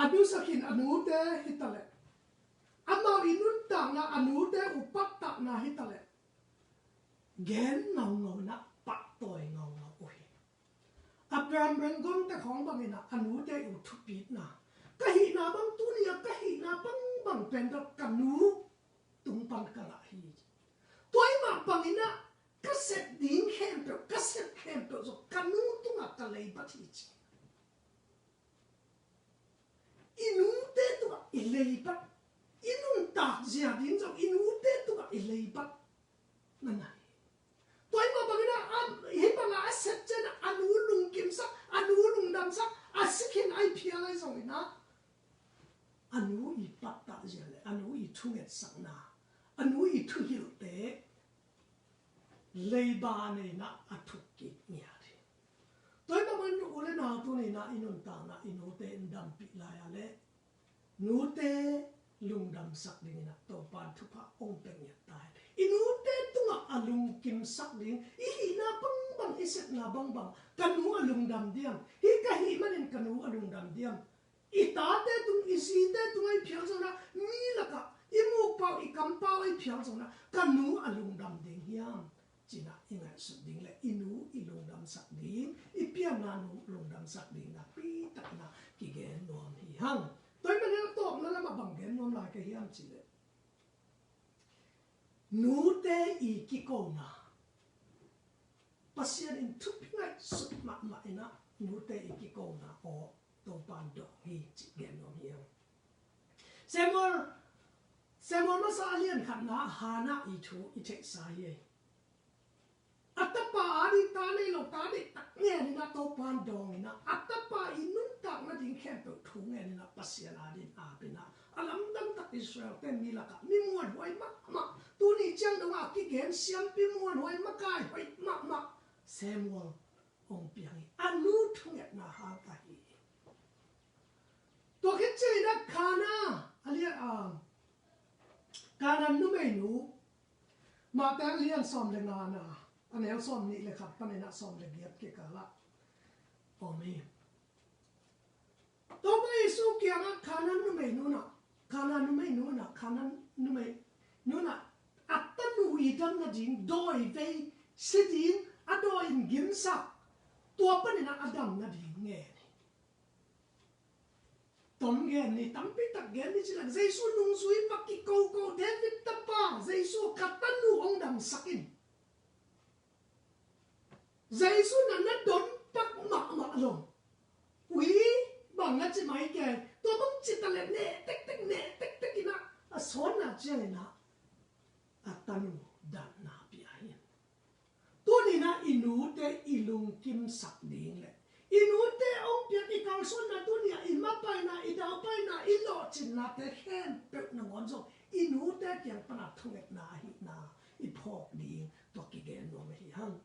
a nusa khin a nute hi taleh, amau i nuntakna a nute uh pattahna hi taleh gen ngaungau inah pahtawi ngaungau uh hi. Abraham Lincoln te khawng bang inah a nute uh thupitna, ka hihna bang tuni a ka hihna bangbang pen dot ka nu tung pan ka ngah hi. Tua ahih mah bang inah ka sep ding khempeuh, ka sep khempeuh zong ka nu tungah ka leibat hi ci. I nute tungah i leibat, i nuntak zia ding zong i nute tungah i leibat na na hi. Tua ahih mah bang inah a, hih bangah a sep ciang inah a nu lungkimsak, a nu lungdamsak, a si khin a i phial ahi zong inah a nu i pattah zia le a nu i thungetsakna, a nu i thuhilhte leiba nei inah a thuk kik ngiat hi. Tua ahih manin u le nau tuni-in ah i nuntakna i nute in dampih lai a leh nute lungdamsak dingin ah Topa'n thupha hong pia ngiat ta hen. I nute tungah a lungkimsak ding, i hihna bangbang, i sepna bangbang, ka nu a lungdam diam? Hih ka hih manin ka nu a lungdam diam? I tate tung, i zite tung a i phial zongin ah, mi lakah i mukpau, i kampau a i phial zongin ah, ka nu a lungdam ding hiam? Ci-in ah i ngaihsut ding le i nu i lungdamsak ding, i pianna nu lungdamsak ding nakpi takin ah kigen nuam hi hang. Tua ahih manin a tawpna lamah bang gen nuam lai ka hiam cih leh, nute i kikona, Pasian in thupi ngaihsut mahmah in ah nute i kikona aw Topa'n dawng hi cih gen nuam hi hang. Samuel, Samuel masa a lian khatna Hannah i thu i theihsa hi. A tapa ading ta nei lo, ta deihtak ngen in ah Topa'n dawng in ah, a tapa i nuntakna ding khempeuh thu ngen in ah Pasian adingin ap in ah, a lamdang tak Israel-te mi lakah mi muanhuai mahmah, tuni ciang dong a kigen siampi muanhuai, makai hoih mahmah Samuel hong piang hi. A nu thungetna hang ahi hi. Tua khit ciangin ah Hannah a lian, ah, Hannah numeinu, Matthai a lian sawm le ngana, a neu sawmnih le khat panin ah sawm le giat kikal ah om hi. Topa Jesu kiangah Hannah numeinu in ah, Hannah numeinu in ah, Hannah numeinu in ah, a tanu i dam nading dawi vei, si ding, a dawi in gimsak, tua panin ah a dam nading ngen hi. Tom gen ni, tampi tak gen ni ci leng, Jesu nungzui va kikoko, David tapa, Jesu ka tanu hong damsak in. Jesu na na don pak mahmah lo. Ui, bang na ci mai ke, tua bang ci ta leh neh tektek, neh tektek in ah, a sawnna ciangin ah, a tanu damna pia hi. Tuni-in ah i nute i lungkimsak ding le i nute hong piak i kalsuanna, tuni-a i mapaina, i daupaina, i lawhcinnate khempeuh nangawn zong i nute kiang pan a thungetna ahihna i phawk ding tua kigen nuam ahi hang.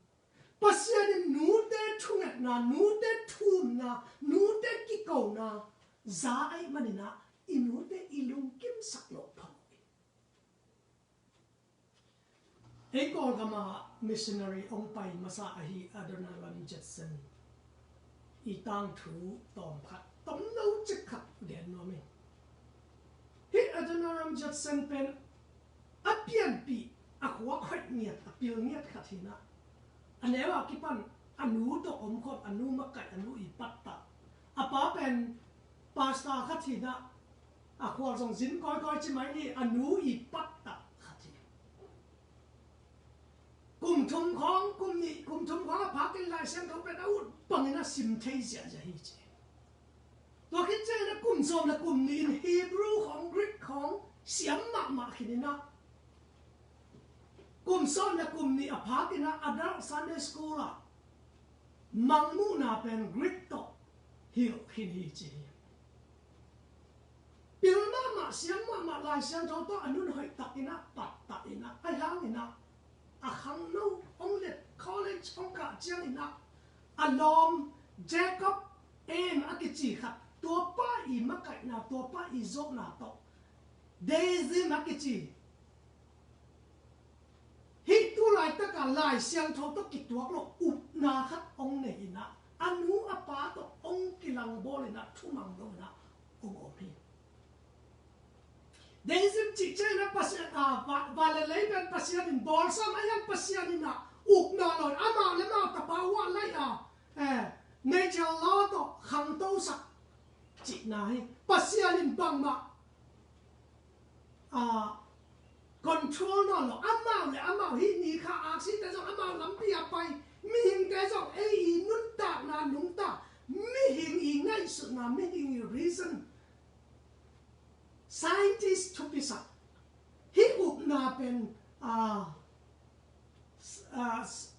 Pasian in nute thungetna, nute thumna, nute kikona za ahih manin ah i nute i lungkimsak loh phamawh hi. Ei Kawlgam ah missionary hong pai masa ahi Adoniram Judson i tangthu tawmkhat, tomno cik khat gen nuam ing. Hih Adoniram Judson pen a pianpih, a khuak hoih ngiat, a pil ngiat khat hi-in ah, a neu ah kipan a nu tawh omkhawm, a nu makaih, a nu i pattah. A pa pen pastor khat hi-in ah, a khual zong zin kawikawi ci mai ni, a nu i pattah khat hi. Kum thum khawng, kum nih, kum thum khawng a phakin Lai Siangtho pen a ut bangin a sim thei ziahziah hi ci. Tua khit ciangin a kum sawm le kum nih in Hebrew khawng, Greek khawng siam mahmah khin in ah, kum sawm le kum nih a phakin ah adult Sunday school ah mangmuhna pen Greek tawh hilh khin hi ci hi. Pil mahmah, siam mahmah, Lai Siangtho tawh a nun hoih takin ah pattah in ah, ahi hangin ah a khangno hong let, college hong kah ciangin ah a lawm, Jacob Ames a kici khat, tua pa i makaihna, tua pa i zawhna tawh, deism a kici, hih tu laitak a Lai Siangtho tawh kituak lo upna khat hong nei in ah, a nu a pa tawh hong kilangbawl in ah, thumang lo in ah hong om hi. Deism cih ciangin ah Pasian, ah, va-, van le lei pen Pasian in bawlsa, ahi hang Pasian in ah upna lo in, amau le amau tapa uah laih a, eh, nature law tawh khangtosak cihna hi. Pasian in bangmah, ah, control nawn lo. Amau le amau, hih ni kha aksite zong amau lampi a pai, mihingte zong ei i nuntakna nungta, mihing i ngaihsutna, mihing i reason, scientist thupisak, hih upna pen, ah, s-, ah, s-,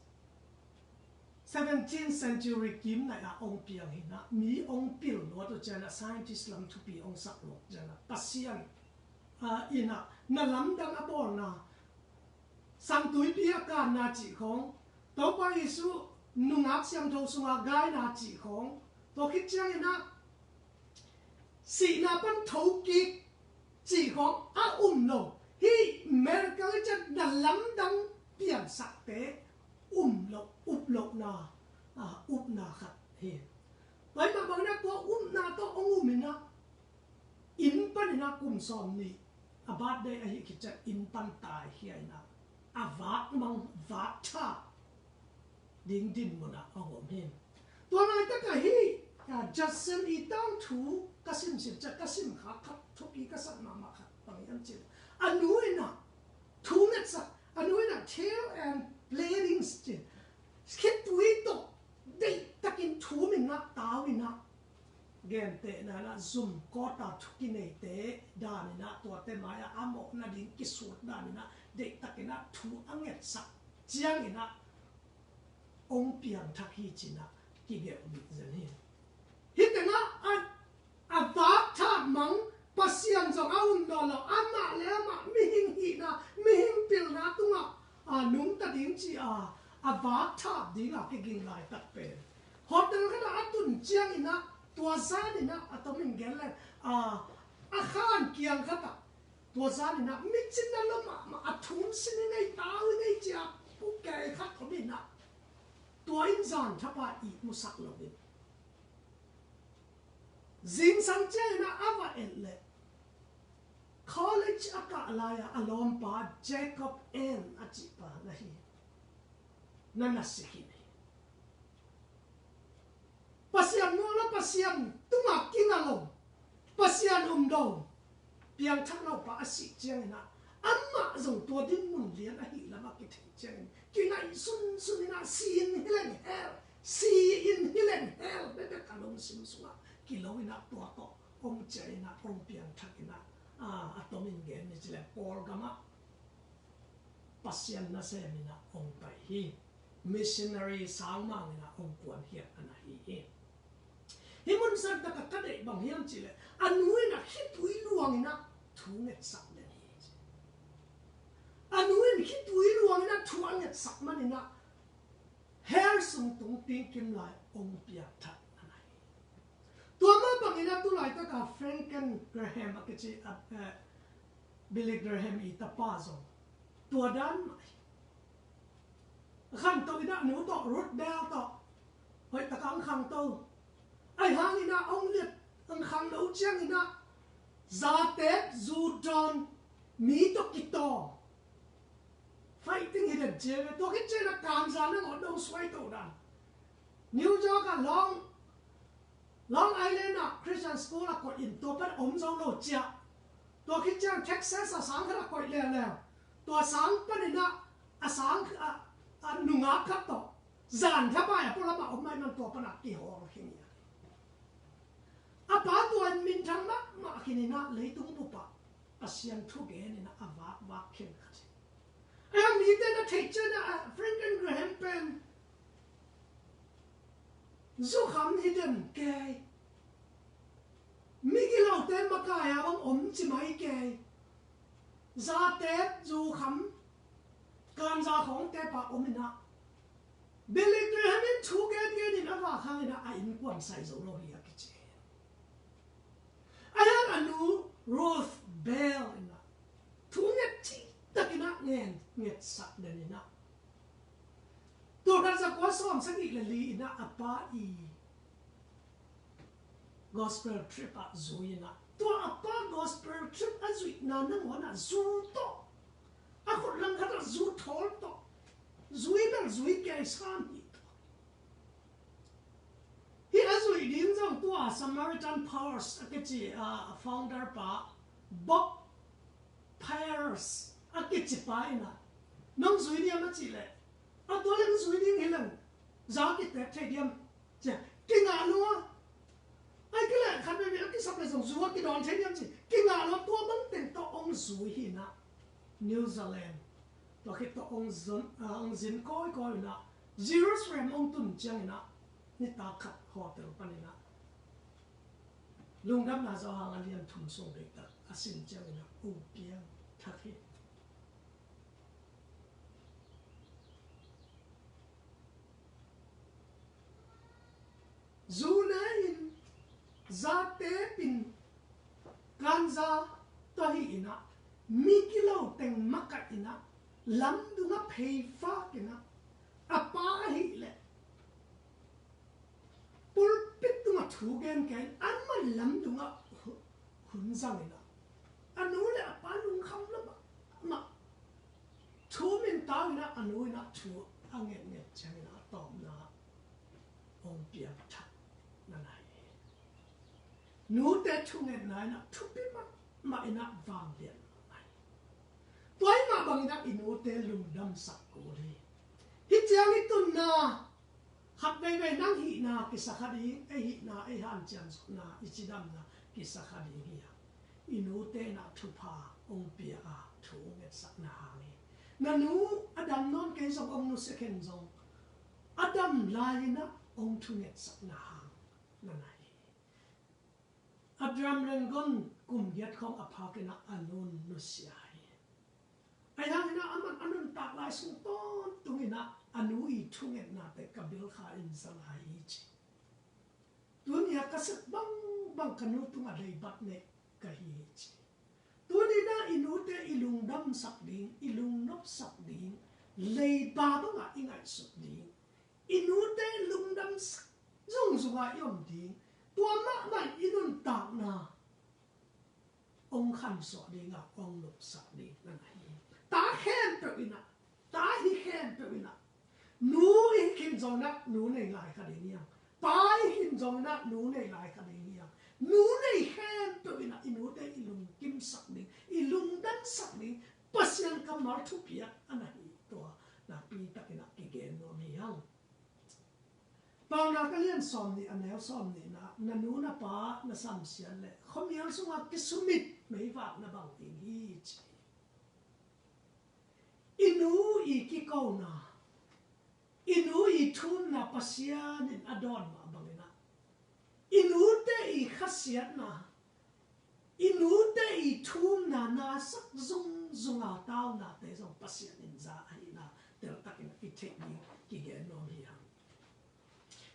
seventeenth century kim nai ah hong piang hi-in ah, mi hong pil luat uh ciangin ah scientist lam thupi hong sak luat ciangin ah, Pasian, ah, in ah na lamdang a bawlna, Sangtuipi a kanna cih khawng, Topa Jesu nungak siangtho sunga gaina cih khawng, tua khit ciangin ah sihna pan thokik cih khawng a um lo. Hih miracle i ciang na lamdang piansakte um lo, up lohna, ah, upna khat hi. Tua ahih mah bangin ah tua upna tawh hong um in ah, inn panin ah kum sawmnih a birthday ahih khit ciang inn pan taikhia in ah, a vak mang, vak tha ding dinmun ah a hong om hi. Tua laitak ah hih, ah, Judson i tangthu ka simsim ciang ka simkhak khat thupi ka sak mahmah khat bang hiam cih leh, a nu in ah thu ngetsak, a nu in ah tears and pleadings ci, khitui tawh deihtakin thum in ah, tau in ah, gentehna in ah zum kawta thu kineite dan in ah, tuate mai-ah a mawhna ding kisut dan in ah, deihtakin ah thu a ngetsak ciangin ah hong piangthak hi ci-in ah kigelh bik zen hi. Hih tengah a, a vak tha mang Pasian zong a um nawn lo, amah le amah mihing hihna, mihing pilna tungah, a, nungta ding ci-a, a vak tha dingah kiging laitak pen hotel khatah a tun ciangin ah, tua zanin ah, a tomin gen leng, a, a khan kiang khatah, tua zanin ah micinna lua mahmah, a thum sin i nei, tau i nei ci-a, pukei khat om in ah, tua in zan thapa ihmusak lo in, zingsang ciangin ah a va et leh, college a kah lai-a a lawmpa Jacob N a cihpa na hi, na nasik hi. Pasian muang lo, Pasian tungah kinga lo, Pasian um lo, piangthak lo pa a sih ciangin ah, amah zong tua dinmun lian ahih lamah kithei ciangin, kingaihsun sun in ah, si in hi leng hell, si in hi leng hell, bekbek a lungsim sungah kilo in ah, tua tawh hong ciah in ah, hong piangthak in ah, a, a tomin gen ni ci leh, Kawlgamah Pasian nasem in ah hong pai hi. Missionary sangmang in ah hong kuankhiat a na hi hi. Hih mun santak ah ka deih bang hiam cih leh, a nu in ah khitui luang in ah thu ngetsak den hi ci. A nu in khitui luang in ah thu a ngetsak man in ah, hell sung tung tingkim lai hong piangthak a na hi. Tua mah bangin ah tu laitak ah Franklin Graham a kici, a, eh, Billy Graham i tapa zong tua dan mah hi. A khangto in ah, nu tawh, Ruth Bell tawh hoih tak a hong khangto. Ahih hangin ah hong liat, hong khangno ciangin ah, zateep, zu dawn, mi tawh kitawng, fighting hi den ci ve. Tua khit ciangin ah kanza nangawn dong suaito dan. New York ah Long, Long Island ah Christian School ah koih in, tua pan om zo lo ciah. Tua khit ciang Texas ah sang khat ah koih leuleu. Tua sang panin ah, a sang, a, a nungak khat tawh zan thapai a pualam ah om mah in ah, tua pan ah kihawl khin hi. A pa tua in minthang mahmah khin in ah, leitung bup ah Pasian thu gen in ah a vakvak khin khat hi. A, mite na theih ciang ah, a, Franklin Graham pen zukham hi den kei, migilote makai a bang om ci mai kei, zateep, zukham, kanza khawngte pa om in ah, Billy Graham in thu gengen in a vak hangin ah a innkuan sai zo lo hi a kici. A, a nu Ruth Bell in ah thu nget cihtakin ah ngen, ngetsak den in ah, tul khat za kua sawm sagih le li in ah a pa i gospel trip ah zui in ah, tua a pa gospel trip a zuihna nangawn ah zu tawh, a khut langkhat ah zu thawl tawh, zui bel zui kei sam hi tawh. Hih a zuih ding zong tua Samaritan Purse a kici, a, founder pa, Bob Pierce a kici pa in ah, nong zui diam a cih leh, a, tua leng zui ding hi leng, za kitep thei diam? Ci, kingah lua. Ahih kei leh khat veivei a kisap leh zong zu a kidawn thei diam ci, kingah lua. Tua bang teng tawh hong zui hi in ah, New Zealand, tua khit tawh hong zon, a, hong zin kawikawi in ah, Jerusalem hong tun ciangin ah, nitak khat hotel panin ah Lungdamna Johan a lian thum sung deihtak a sim ciangin ah hong piangthak hi. Zate pin ganja tawh hi inah, mi kilo teng makaih inah, lamdungah pheifak inah, a pa ahih leh pulpit tungah thu gen kei in, amah lamdungah hu-, hun zang inah, a nu le a pa lungkham lamah amah thu min tau inah, a nu inah thu a ngetnget ciang inah a tawpna hong piangthak na na hi. Nute thungetna inah thupi mahmah inah vanglian mahmah hi. Tua ahih mah bang inah i nute lungdamsak kul hi. Hih ciang i tunna khat veivei nang hihna kisa kha ding, ei hihna, ei hanciam zawhna, i cidamna kisa kha ding hi a, i nute inah thupha hong pia a, thu hong ngetsak na hang hi. Na nu a dam nawn kei zong hong nusia khin zong, a dam lai inah hong thungetsak na hang na na hi. Abraham Lincoln kum giat khawng a phak inah a nun nusia hi. Ahi hang inah aman a nuntak lai sung tawntung inah a nu i thungetnate ka bilkha in za lai hi ci. Tuni a ka sep bangbang ka nu tungah leibat neih ka hi hi ci. Tuni inah i nute i lungdamsak ding, i lungnopsak ding, leiba bangah i ngaihsut ding, i nute lungdamsak zungzungah i om ding, tua mahmah i nuntakna hong khansuah dingah hong lupsak ding na na hi. Ta khempeuh inah, ta hi khempeuh inah, nu i hi khin zong inah nu nei lai kha ding hi hang. Pa i hi khin zong inah nu nei lai kha ding hi hang. Nu nei khempeuh inah i nute i lungkimsak ding, i lungdamsak ding Pasian kammal thupiak a na hi. Tua nakpi tak inah kigen nuam hi hang. Paunak a lian sawmnih a neu sawmnihna, na nu na pa na samsiat leh khuamial sungah kisumit meivak na bang ding hi ci. I nu i kikona, i nu i thumna Pasian in a dawn mah bang inah, i nute i khasiatna, i nute i thumna na sak zungzunga taunate zong Pasian in za ahihna teltak inah i theih ding kigen nuam hi hang.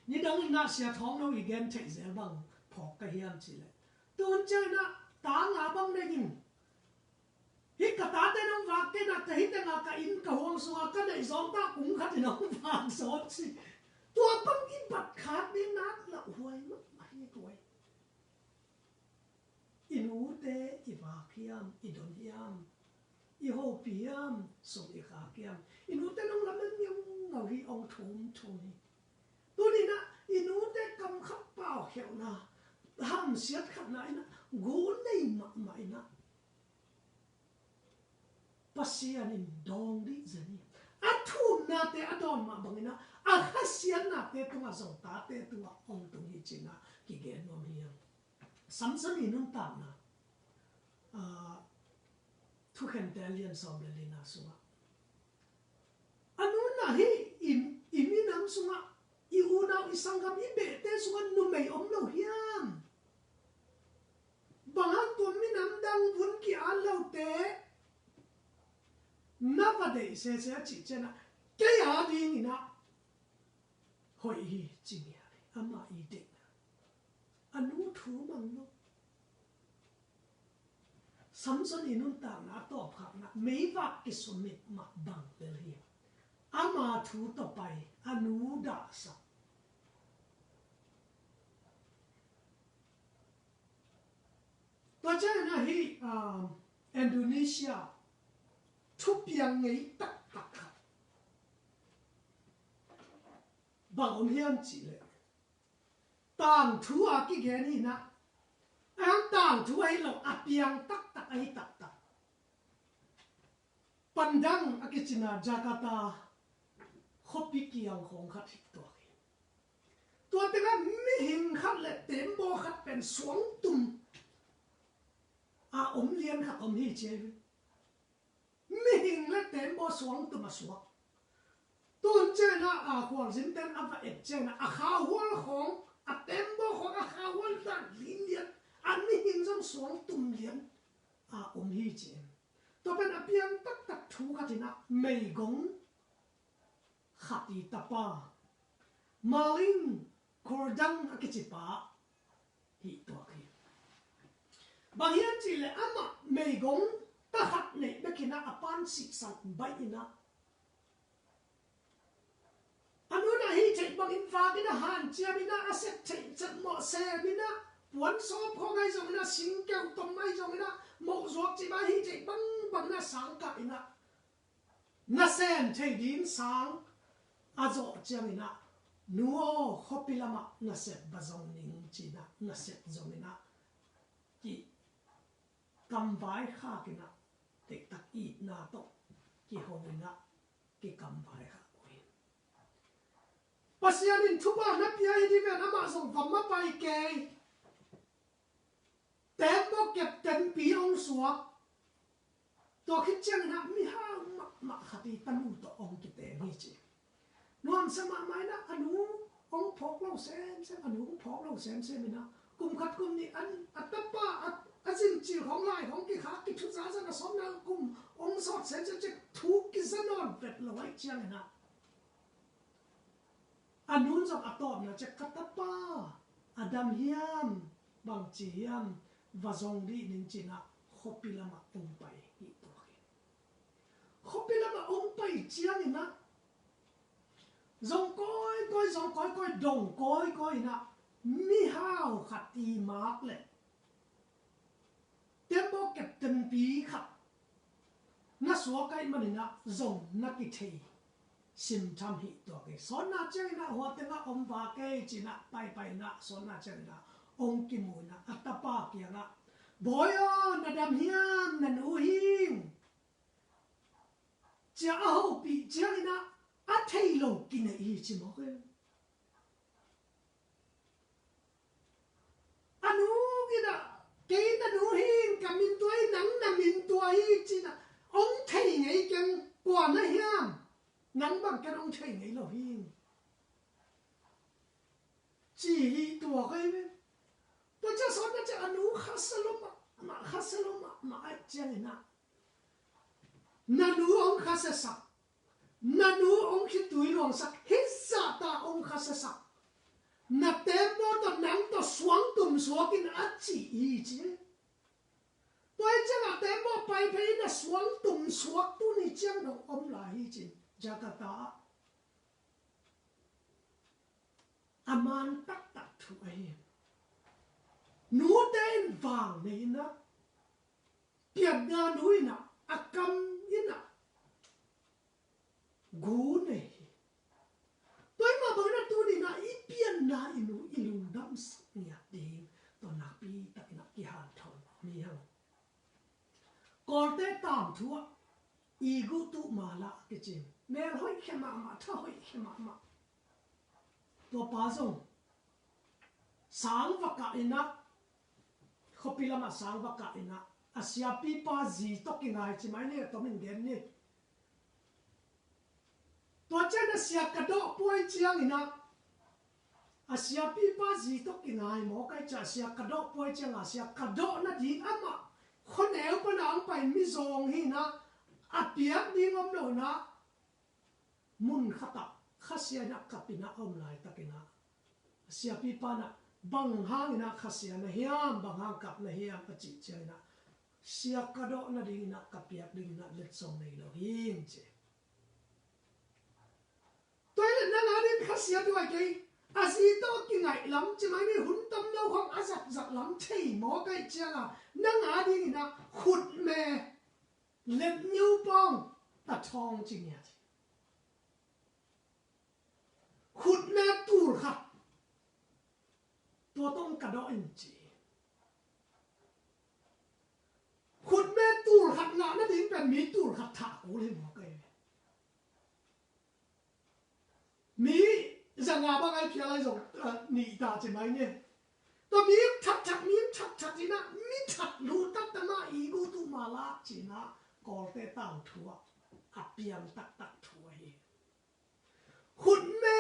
Nidang inah Sia Thawng No i gen theih zel bang phawk ka hiam cih leh, tun ciang inah ta nga bang nei in, hih ka tate nong vak kei inah, ka hi tengah ka inn ka huang sungah ka neih zawngta kung khat in hong vak zaw ci. Tua bang i bat khat ding nak lauhuai mahmah hi guai. I nute i vak hiam, i don hiam, i hopih hiam, sum i khak hiam, i nute nong lamen ngeungau hi, hong thum thum hi. Tuni inah i nute kamkhat paukhialhna, hamsiat khatna inah gu nei mahmah inah Pasian in dawng dih zen hi. A thumnate a dawn mah bang inah a khasiatnate tungah zong tate tungah hong tung hi ci inah kigen nuam hi hang. Samson i nuntakna, ah, Thukhente a lian sawm le lina sungah, a nunah hih i, i minam sungah, i unau, i sanggam, i behte sungah numei om lo hiam? Bang hang tua minam dang vun ki-at lote na va deih sese a cih ciangah, kei a ding inah hoih hi ci ngial hi. Amah i deihna, a nu thu mang lo. Samson i nuntakna a tawpkhakna meivak kisumit mah bang lel hi. Ama thu tawh pai, a nu dahsak. Tua ciangin ahi, um, Indonesia thupiang ngei taktak khat bang om hiam cih leh, tangthu a kigen hi inah, a tangthu ahi lo, a piang taktak ahi taktak. Pandang a kicina Jakarta khuapi kiang khawng khat hi tuak hi. Tua tengah mihing khat le tembaw khat pen suangtum a om lian khat om hi ci hi. Mihing le tembaw suangtum a suak. Tun ciangah a khualzinten a va et ciangah a khauhual khawng, a tembaw khawng a khauhual dan lin lian, a mihing zong suangtum lian a om hi ci hi. Tua pen a piang taktak thu khat inah meigong khat i tapa, Maling Kordang a kicipa, hih tuak hi. Bang hiam cihleh amah meigong takhat neih bekinah a pan sihsan baih inah a nunah hih theih bangin vakinah hanciam inah a sep theih sep mawh sem inah puan sawp khawng ahi zong inah singkeuh tom ahi zong inah mawh zuak cih bang hih theih bangbang inah sang kah inah nasem thei ding sang a zawh cianginah nu aw khuapi lamah nasep va zong ning cinah nasep zong inah ki kamvai khakinah tektak itna tawh kiho inah kikamvai khak uh hi. Pasian in thupha na pia hi dih ven amah zong va mapai kei. Tembaw kep tempi hong suak. Tua khit cianginah mihau mahmah khat i tanu tawh hong kiteng hi ci. Nuamsa mahmah inah a nu hong phawk lo semsem a nu hong phawk lo semsem inah kum khat kum nih an a tapa a zin cil khawng lai khawng kikhak kithu zazan a sawmna kum hong sawt semsem ciah thu kiza nawn vet lo aih cianginah a nun zong a tawpna ciah ka tapa a dam hiam bangci hiam va zong dih ning cinah khuapi lamah hong pai hi tuak hi. Khuapi lamah hong pai cianginah zong kawikawi zong kawikawi dong kawikawi inah mihau khat i mak leh tembaw kep tempi khat na suak aih maninah zong na kithei simtham hih tuak hi. Sawtna cianginah hua tengah om va kei cinah paipai inah sawtna cianginah hong kimu inah a tapa kiangah bawi aw na dam hiam na nu hing cia a hopih cianginah a thei lo kineih hi ci mawk e. A nu inah kei na nu hing ka min tua hi nang na min tua hi cinah hong thei ngei keng kua na hiam nang bang ken hong thei ngei lo hing ci hi tuak e. Tua cia sawtna cia a nu khasa lo mahmah khasa lo mahmah aih cianginah na nu hong khasiasak na nu hong khitui luangsak hih zahta hong khasiasak na tembaw tawh nang tawh suangtum suakin a cih hi ci. Tua hi ciangah tembaw pai phei na suangtum suak tuni ciang dong om lai hi ci. Jakarta ah a man taktak thu ahi. Nute in vang nei inah piatna nu inah a kam inah gu nei hi. Tua i mah bangin a tuninah i pianna i nu i lungdamsak ngiat ding tua nakpi takinah kihanthawn mi hang. Kawlte tangthu ah i guh tuh mala kicin mel hoih khia mahmah tha hoih khia mahmah. Tua pa zong sang va kah inah khuapi lamah sang va kah inah a siapipa zi tawh kingai ci mai ni a tomin gen ni. Tua cian a sia ka dawh puai cianginah a siapipa zi tawh kingai mawk aih ciah a sia ka dawh puai ciangah a sia ka dawh nading amah khuaneu pana hong pai mizawng hinah a piak ding om lo inah mun khatah khasia inah kap inah a om laitakinah a siapipa inah bang hanginah khasia na hiam bang hang kap na hiam a cih cianginah sia ka dawh nadinginah ka piak dinginah letsong nei lo hing ci. Tua hi leh nang a ding khasia duai kei a zi tawh kingaih lam ci mai ni hun tam lo khawng a zatzat lam thei mawk aih cianga nang a dinginah khutme let niu pawng ta thawng ci ngiat hi. Khutme tul khat tua tawng ka dawh in ci. Khutme tul khat ngah nading pen mi tul khat thah kul hi mawk aih. Mi zanga bang ai phial ai zong nih ta ci mai ni. Tua mi thakthak mi thakthak cinah mi that luh taktakmah i guh tuh mala cinah Kawlte tangthu ah a piang taktak thu ahi. Khutme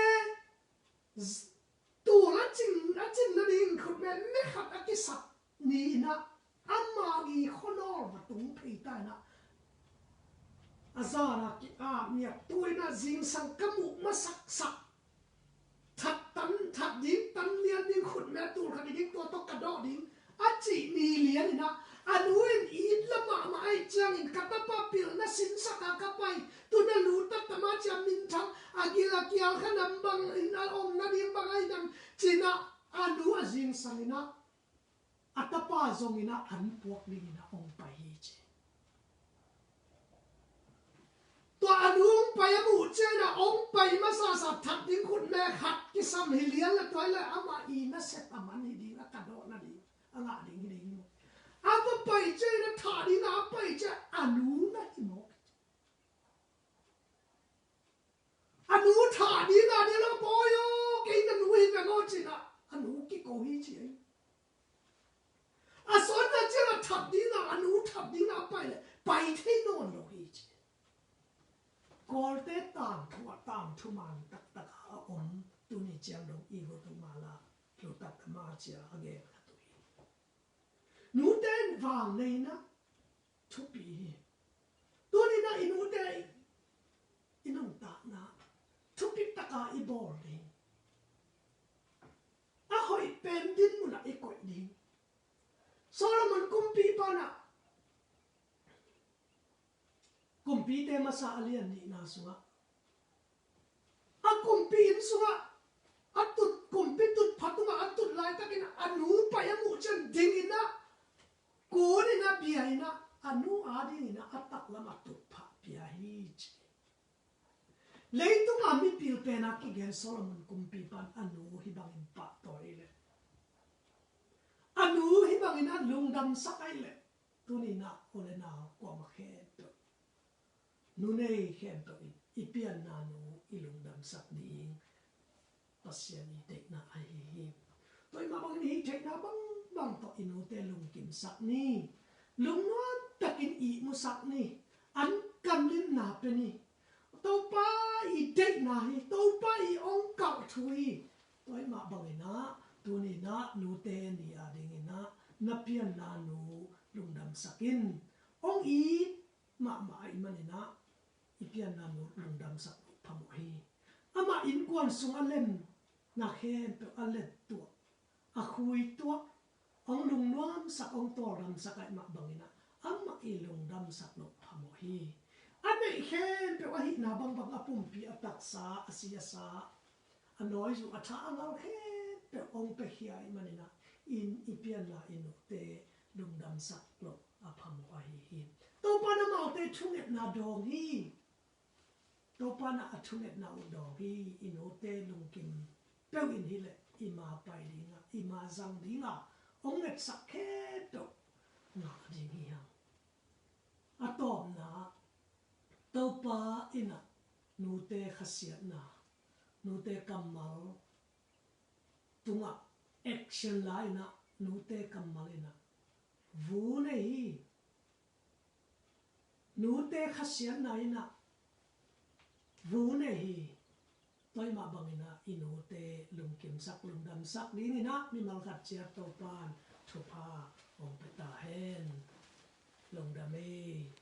tul a cin a cin nading khutme me khat a kisap ni inah ama i khuanawl va tung phei ta inah a zana ki-ap niat tu inah zingsang ka muh masaksak that tan that ding, tan lian ding, khutme tul khat i ding, tua tawh ka dawh ding a cih ni lian in ah, a nu in it la mahmah ahih ciangin ka tapa pilna sinsak a ka pai, tu na lu tattama cia minthang a gil a kial kha nam bang in a om nading bang ahi nam ci-in ah, a nu a zingsang in ah a tapa zong in ah an puak dingin ah hong pai hi ci. Tua a nu hong pai a muh ciangin ah hong pai masasa that ding khutme khat kisam hi lian la, tua hi leh amah i nasep a man hi ding, a ka dawh nading a ngah ding hi ding maw. A va pai ciangin ah thah dingin ah a pai ciang a nu na hi mawk. A nu thah dingin ah, ding lo, "Bawi aw, kei na nu hi veng aw," ci-in ah a nu kiko hi ci ei. A sawn na ciang a that dingin ah, a nu that dingin ah a pai leh pai thei nawn lo hi ci. Kawlte tangthu ah tangthu man taktak a om tuni ciang dong i Guatemala, Plutat ama cia a gen kha tu hi. Nute in vangnei in ah thupi hi. Tuni in ah i nute i nuntakna thupi taka i bawl ding, a hoih pen din munah i koih ding. Solomon kumpipa in ah Kumpite masa a lian nihna sungah, a kumpi inn sungah a tut, kumpi tutphah tungah a tut laitakin a nu pai a muh ciang dingin ah, kun in ah, bia in ah, a nu adingin ah a taklam a tutphah pia hi ci. Leitungah mipil pen a kigen Solomon kumpipa in a nu hih bangin pahtawi leh, a nu hih bangin a lungdamsak ahih leh, tuni in ah u le nau kuamah khempeuh, nu nei khempeuh in i pianna nu i lungdamsak ding Pasian i deihna ahi hi. Tua ahih mah bangin hih theihna bangbang tawh i nute lungkimsak ni. Lungnuam takin ihmusak ni. An kamlimna pia ni. Topa i deihna hi, Topa i hong kauh thu hi. Tua ahih mah bangin ah, tuni in ah nute ni adingin ah na pianna nu lungdamsak in. Hong it mahmah ahih manin ah i pianna nu lungdamsak loh phamawh hi. Amah innkuan sung a lemna khempeuh a lettuah, a khuituah, hong lungnuamsak, hong tawldamsak ahih mah bangin ah amah i lungdamsak loh phamawh hi. A neih khempeuh, a hihna bangbang, a pumpi, a taksa, a si a sa, a nawi zu, a tha a ngal khempeuh hong piakhia ahih manin ah, in i pianna i nute lungdamsak loh a phamawh ahi hi. Topa in amaute thungetna dawng hi. Topa in a thungetna uh dawng hi. I nute lungkim peuh in hi leh i ma pai ding a, i ma zang ding a, hong ngetsak khempeuh ngah ding hi hang. A tawpna, Topa in ah nute khasiatna, nute kammal tungah action la in ah, nute kammal in ah vu nei hi. Nute khasiatna in ah vu nei hi. Tua ahih mah bangin ah i nute lungkimsak, lungdamsak dingin ah mimal khat ciat Topa'n thupha hong pia ta hen. Lungdam ei.